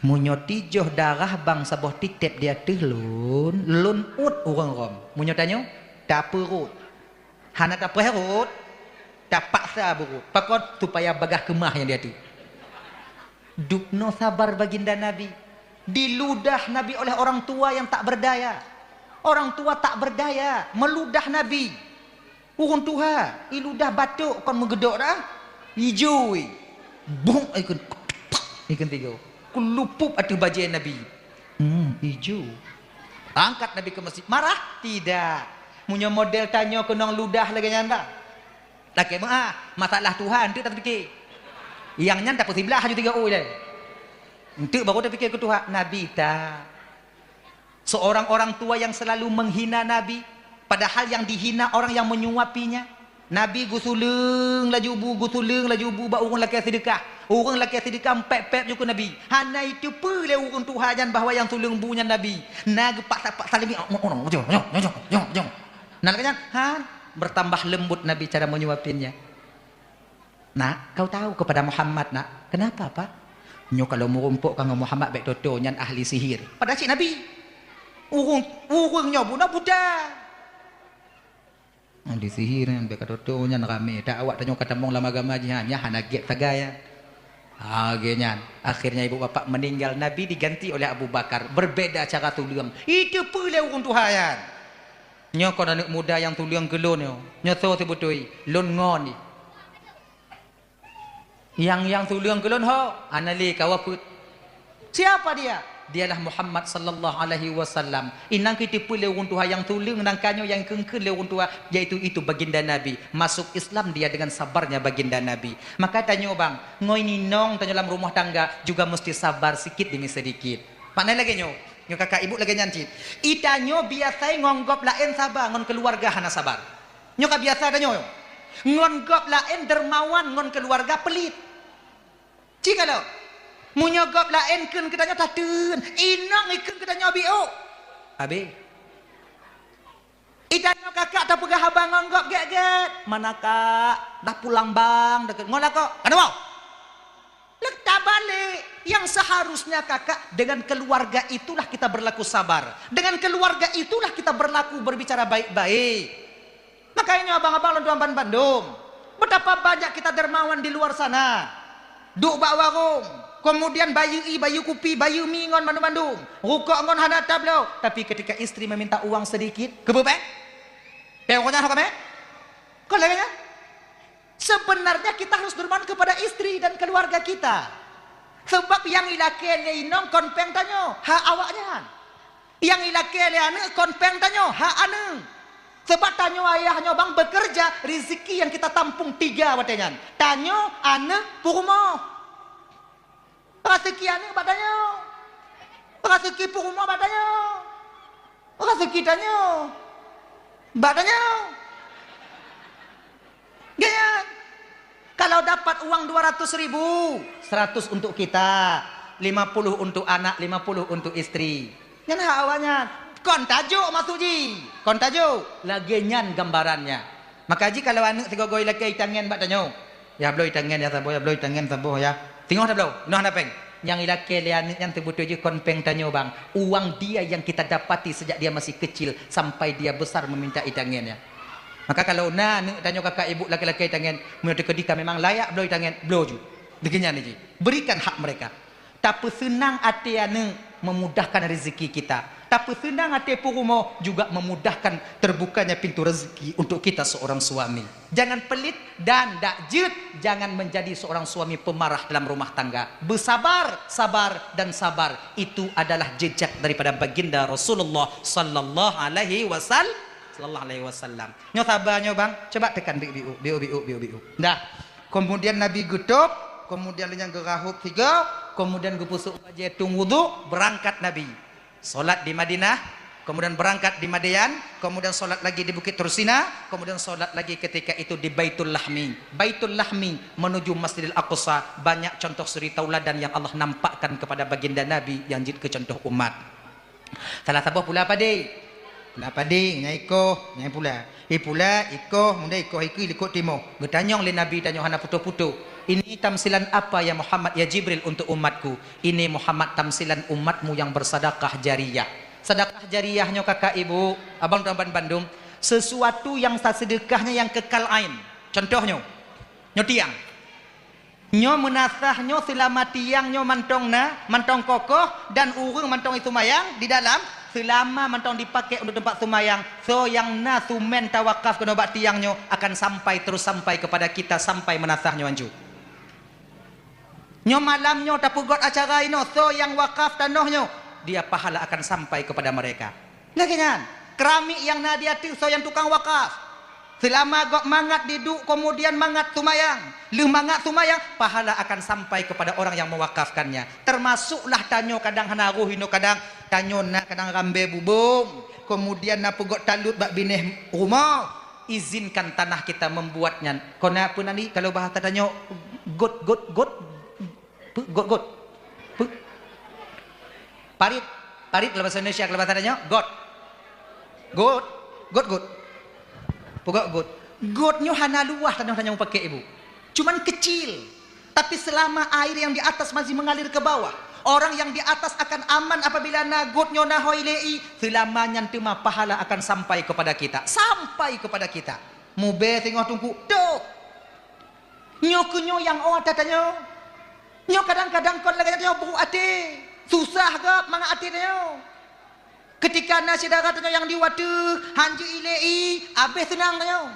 Meunyoe tijoh darah bang saboh titeb di ateueh lôn, lôn uet ureuëng rhom. Meunyoe tanyoe, tapeurot. Hana tapeurot, tapaksa beurot. Pakon? Supaya bagaih keumah nyang di ateueh. Dubnoe sabar baginda Nabi. Diludah Nabi oleh orang tua yang tak berdaya. Orang tua tak berdaya, meuludah Nabi. Ureuëng tuha, iludah batok kon meugeudok dah. Ijo, bong ikheun, ikheun tiga. Keulupop ateueh bajée Nabi. Hmm, ijo. Angkat Nabi ke masjid. Marah? Tidak. Meunyoe model tanyoe keunong ludah lagée nyan dah. Lakée meuah, masalah Tuhan tu tak terpikir. Yang nyan tapeusibelah aju tiga u ilée. Enteuk baru tapikir ke Tuhan. Nabi tak. Seorang orang tua yang selalu menghina Nabi, padahal yang dihina orang yang menyuapinya. Nabi geusuleueng laju bu, geusuleueng laju bu bak ureuëng lakée seudeukah. Ureuëng lakée seudeukah pép-pép ju keu Nabi. Hana iteupeue lé ureuëng tuha nyan bahwa nyang suleueng bu nyan Nabi. Na geupaksa-paksa lé mi, "Oh, oh, oh, jong, jong, jong, jong, jong." Nah, lagée nyan, han, bertambah lembut Nabi cara menyuapinnya. "Nak, kau tahu kepada Muhammad, nak?" "Kenapa, Pak?" "Nyoe kalau meurumpok ka ngon Muhammad, bék toto nyan ahli sihir." Padahal cit Nabi. Ureuëng, ureuëng nyoe bunoe buta. Ahli sihir nyan bék toto nyan ramé. Tak awak tanyoe ka tamong lam agama jih, ha, nyan hana gét sagai, ya. Ha, gét nyan. Akhirnya ibu bapak meninggal, Nabi diganti oleh Abu Bakar. Berbeda cara tuleueng. Iteupeue lé ureuëng tuha nyan. "Nyoe kon aneuëk muda nyang tuleueng keu lôn nyoe. Nyoe soe seubeutôi? Lôn ngon jih." Nyang, nyang tuleueng keu lôn ho, hana lé kawa peuet. Siapa dia? Dialah Muhammad sallallahu alaihi wasallam. Inan keuh iteupeue lé ureuëng tuha nyang tuleueng nangka nyoe nyang kheun-kheun lé ureuëng tuha, yaitu itu baginda Nabi. Masuk Islam dia dengan sabarnya baginda Nabi. Maka tanyoe bang, ngon inong tanyoe lam rumah tangga juga mesti sabar sikit demi sedikit. Makna lagée nyoe, nyoe kakak ibu lagée nyan cit. Itanyoe biasai ngon gob laén saba, ngon keuluwarga hana sabar. Nyoe ka biasa tanyoe. Ngon gob laén dermawan, ngon keuluwarga pelit. Ci ka lom. Meunyoe gob laén kheun keu tanyoe tateun, inong ikheun keu tanyoe biôk. Habéh. Itanyoe kakak tapeugah haba ngon gob gét-gét. "Mana kak? Dah pulang bang?" Dekat ngon lakoe. Ka na woe? Leuta balik. Yang seharusnya kakak, dengan keluarga itulah kita berlaku sabar. Dengan keluarga itulah kita berlaku berbicara baik-baik. Makanya abang-abang lôn tuan bandum, betapa banyak kita dermawan di luar sana. Duek bak warong, Kemudian bayeue ie, bayeue kupi, bayeue mi ngon mandum-mandum. Rukok ngon hana tabloe. Tapi ketika istri meminta uang sedikit, keupeue péng? Péng rukok nyan ho ka mé? Kon lagée nyan. Sebenarnya kita harus dermawan kepada istri dan keluarga kita. Sebab nyang ilakée lé inong kon péng tanyoe, hak awaknyan. Nyang ilakée lé aneuëk kon péng tanyoe, hak aneuëk. Sebab tanyoe ayah nyoe bang bekerja, rezeki yang kita tampung tiga watée nyan. Tanyoe, aneuëk, peurumoh. Raseuki aneuëk bak tanyoe. Raseuki peurumoh bak tanyoe. Raseuki tanyoe bak tanyoe. Gaya. Kalau dapat uang dua ratus ribu, seratus untuk kita, lima puluh untuk anak, lima puluh untuk istri. Nyan hak awaknyan. Kon tajok maksud jih. Kon tajok. Lagée nyan gambarannya. Maka jih kalau aneuëk sigoe-goe ilakée itangen bak tanyoe, "Ya bloe itangen ya saboh, ya bloe itangen saboh ya." Singoh tabloe, noh hana péng. Nyang ilakée lé aneuëk nyan teubeutôi jih kon péng tanyoe bang. Uang dia yang kita dapati sejak dia masih kecil sampai dia besar meminta itangen ya. Maka kalau na aneuëk tanyoe kakak ibu lakée-lakée itangen, meunyoe teukeudi ka memang layak bloe itangen, bloe ju. Dikeunyan jih. Berikan hak mereka. Tapeuseunang até aneuëk memudahkan rezeki kita. Tapeuseunang até peurumoh juga memudahkan terbukanya pintu rezeki untuk kita seorang suami. Jangan pelit dan dak jeuet, jangan menjadi seorang suami pemarah dalam rumah tangga. Bersabar, sabar, dan sabar. Itu adalah jejak daripada baginda Rasulullah sallallahu alaihi wasal-, sallallahu alaihi wasallam. Nyoe saba nyoe bang, coba tekan biuk-biuk, biuk-biuk, biuk-biuk. Dah. Kemudian Nabi geutôb, kemudian lheueh nyan geurahôb sigoe, kemudian geupeusôk bajée tueng wudhu, beurangkat Nabi. Salat di Madinah, kemudian beurangkat di Madian, kemudian salat lagi di Bukit Tursina, kemudian salat lagi ketika itu di Baitul Lahmi. Baitul Lahmi menuju Masjidil Aqsa, banyak contoh suri tauladan yang Allah nampakkan kepada baginda Nabi nyang jeuet keu contoh umat. Salah saboh pula padé. Pula padé, nyang ikoh, nyang pula. Ipula, ikoh, muda ikoh ikeu likot timoh. Geutanyong lé Nabi tanyoe hana putôh-putôh, "Ini tamsilan apa ya Muhammad, ya Jibril, untuk umatku?" "Ini Muhammad tamsilan umatmu yang bersadakah jariyah." Sadakah jariyah nyoe kakak ibu, abang tuan bandum, sesuatu yang saseudekahnya yang kekal ain. Contoh nyoe, nyoe tiang. Nyoe meunasah nyoe seulama tiang nyoe mantong na, mantong kokoh, dan ureuëng mantong iseumayang di dalam, seulama mantong dipakai untuk teumpat seumayang, soe nyang na sumen tawakaf keunoe bak tiang nyoe akan sampai terus sampai kepada kita sampai meunasah nyoe anju. Nyoe malam nyoe tapeugot acara inoe, soe nyang wakaf tanoh nyoe, dia pahala akan sampai kepada mereka. Lagée nyan, keramik nyang na di ateueh soe nyang tukang wakaf. Seulama gob mangat diduek, kemudian mangat seumayang. Lheueh mangat seumayang, pahala akan sampai kepada orang yang mewakafkannya. Termasuklah tanyoe kadang hana roh inoe kadang, tanyoe na kadang rambée bubông, kemudian na peugot talot bak binéh rumoh. Izinkan tanah kita membuat nyan. Kona peue nan di, kalau bahasa tanyoe, got, got, got. Peu-, got, got. Peu-, parit. Parit kalau bahasa Indonesia, kalau bahasa tanyoe, got. Got. Got, got. Peugot got. Got nyoe hana luwah tanoh tanyoe pakai ibu. Cuman kecil. Tapi selama air yang di atas masih mengalir ke bawah, orang yang di atas akan aman apabila na got nyoe na hôi lé ie, selama nyan teuma pahala akan sampai kepada kita. Sampai kepada kita. Mubée singoh teungku, toh. Nyoe keuh nyoe nyang 'oh ata tanyoe. Nyoe kadang-kadang kon lagée nyan tanyoe brok até. Susah gob mangat até tanyoe. Keutika na syedara tanyoe nyang di watée, han jeuet ilée ie, abéh seunang tanyoe.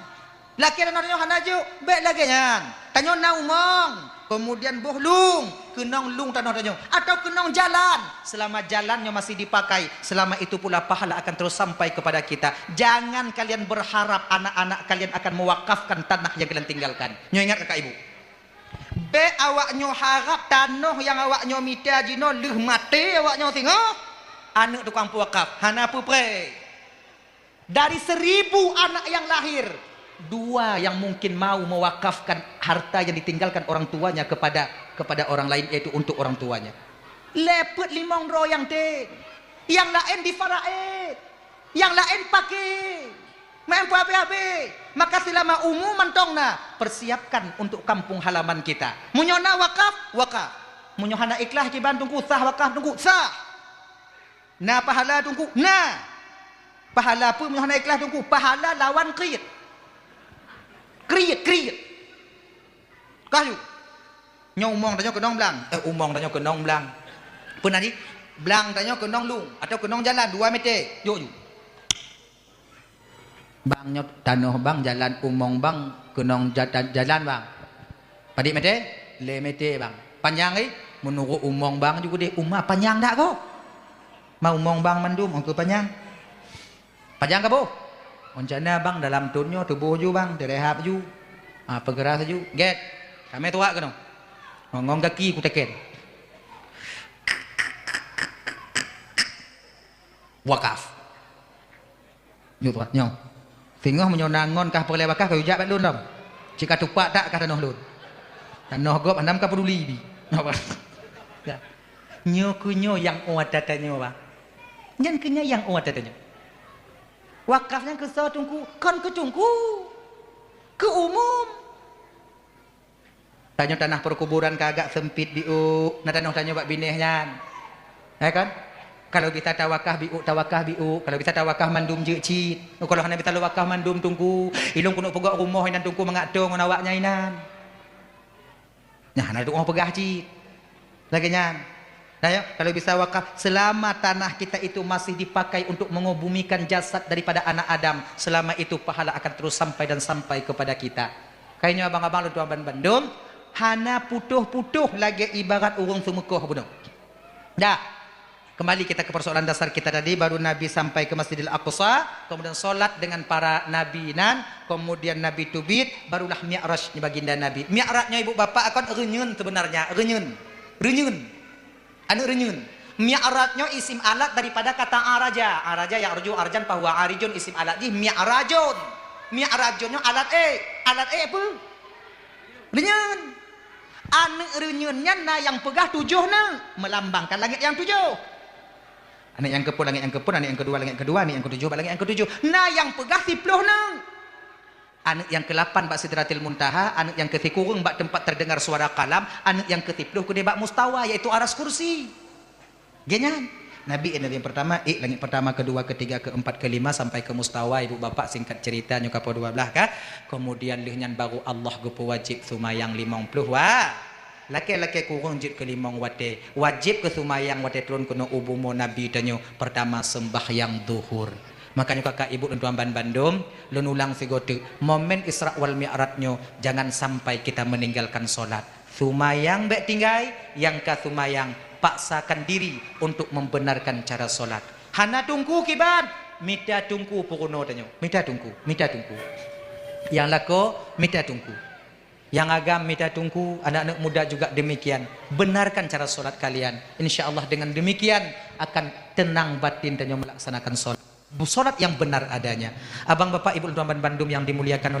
Lakée tanoh tanyoe hana jok, bék lagée nyan. Tanyoe na umong, keumudian boh lueng, keunong lueng tanoh tanyoe, atawa keunong jalan. Selama jalan nyoe masih dipakai, selama itu pula pahala akan terus sampai kepada kita. Jangan kalian berharap anak-anak kalian akan mewakafkan tanah yang kalian tinggalkan. Nyoe ingat kakak ibu. Bék awak nyoe harab tanoh nyang awak nyoe mita jinoe lheueh maté awak nyoe singoh, aneuëk tukang peuwakaf, hana peupreh. Dari seribu anak yang lahir, dua yang mungkin mau mewakafkan harta yang ditinggalkan orang tuanya kepada, kepada orang lain, yaitu untuk orang tuanya. Lhée peuet limong droe nyang tem, nyang laén di Faraid, nyang laén paké. Meu'en peuhabéh-habéh. Maka seulama umu mantong na, persiapkan untuk kampung halaman kita. Meunyoe na wakaf, wakaf. Meunyoe hana ikhlas kiban teungku, sah wakaf teungku, sah. Na pahala teungku, na. Pahala peue meunyoe hana ikhlas teungku? Pahala lawan kriet. Kriet, kriet. Kah ju. Nyoe umong tanyoe keunong blang. Eh, umong tanyoe keunong blang. Peue nan jih? Blang tanyoe keunong lueng atau keunong jalan dua meter. Yuk, yuk. Bang nyoe tanoh bang, jalan umong bang, keunong ja-, jalan bang. Padit meter? Lhèe meter bang. Panyang, eh? Meunurot umong bang ju keudeh, uma panyang dak kok? Ma umong bang mandum, ongkeu panyang. Panyang ka boh? Rencana bang dalam thôn nyoe tuboh ju bang, teurehab ju. Ah, peugera ju. Gèt. Kamoe tuwak keunoe. Ngon, ngon gaki kuteken. Wakaf. Nyoe tuan, nyoe. Singoh meunyoe na ngon kah peureulèe wakaf, kah ujak bak lôn dong. Cit ka tupak that kah tanoh lôn. Tanoh gob hana ka peuduli bi. Ya. Nyoe keuh nyoe nyang ôt ata tanyoe, bah. Nyan keuh nyan nyang ôt ata tanyoe. Wakaf nyan keu soe teungku? Kon keu teungku. Keu umum. Tanyoe tanah perkuburan ka agak sempit, biôk. Na tanoh tanyoe bak binéh nyan. Ya kan? Kalau bisa tawakah biôk, tawakah biôk. Kalau bisa tawakah mandum jeuet cit. Oh, kalau hana bisa lôn wakah mandum teungku, ilôn keuneuk peugöt rumoh inan teungku mangat toe ngon awak nyan inan. Nyan hana tuoh peugah cit. Lagèe nyan. Nah, ya, kalau bisa wakaf, selama tanah kita itu masih dipakai untuk mengebumikan jasad daripada anak Adam, selama itu pahala akan terus sampai dan sampai kepada kita. Kayaknya abang-abang lôn tuan ban bandum, hana putôh-putôh lagèe ibarat ureueng seumeukoh bunoe. Dah. Kembali kita ke persoalan dasar kita tadi, baru Nabi sampai ke Masjidil Aqsa, kemudian solat dengan para nabi nan, kemudian Nabi teubiet, barulah Mi'raj baginda Nabi. Mi'raj nyoe ibu bapak kon reunyeun sebenarnya, reunyeun. Reunyeun. Aneuk reunyeun. Mi'raj nyoe isim alat daripada kata araja. Araja ya'ruju arjan fahuwa arijun, isim alat jih mi'rajun. Mi'rajun nyoe alat, eh, alat, eh, apa? Reunyeun. Aneuk reunyeun nyan na nyang peugah tujoh neuk, melambangkan langit nyang tujoh. Aneuk nyang keupeuet langit nyang keupeuet, aneuk nyang keudua langit keudua, aneuk nyang keutujoh bak langit nyang keutujoh. Na nyang peugah siploh neuk. Aneuk nyang keulapan bak Sidratil Muntaha, aneuk nyang keusikureueng bak teumpat terdengar suara kalam, aneuk nyang keusiploh keudeh bak mustawa, yaitu aras kursi. Geuh nyan. Nabi nyang pertama, ék langit pertama, keudua, keutiga, keuempat, keulima, sampai keu mustawa, ibu bapak, singkat cerita nyoe kapoh dua blah ka. Kemudian lheueh nyan baru Allah geupeuwajéb seumayang limong ploh wa-, lakèe-lakèe kureueng jeuet keu limong watèe. Wajéb keu seumayang watèe trôn keunoe u bumoe Nabi tanyoe, pertama sembahyang zuhur. Makanya kakak ibu dan tuan ban bandum, lôn ulang sigoe teuk, momen Isra wal Mi'raj nyoe jangan sampai kita meninggalkan solat. Seumayang bèk tinggai, nyang ka seumayang paksakan diri untuk membenarkan cara solat. Hana teungku kiban, mita teungku peurunoe tanyoe. Mita teungku, mita teungku. Nyang lakoe, mita teungku. Nyang agam mita teungku, anak-anak muda juga demikian. Benarkan cara solat kalian. Insya Allah dengan demikian akan tenang batin tanyoe melaksanakan solat. Solat yang benar adanya. Abang, bapak, ibu, tuan, bandum yang dimuliakan oleh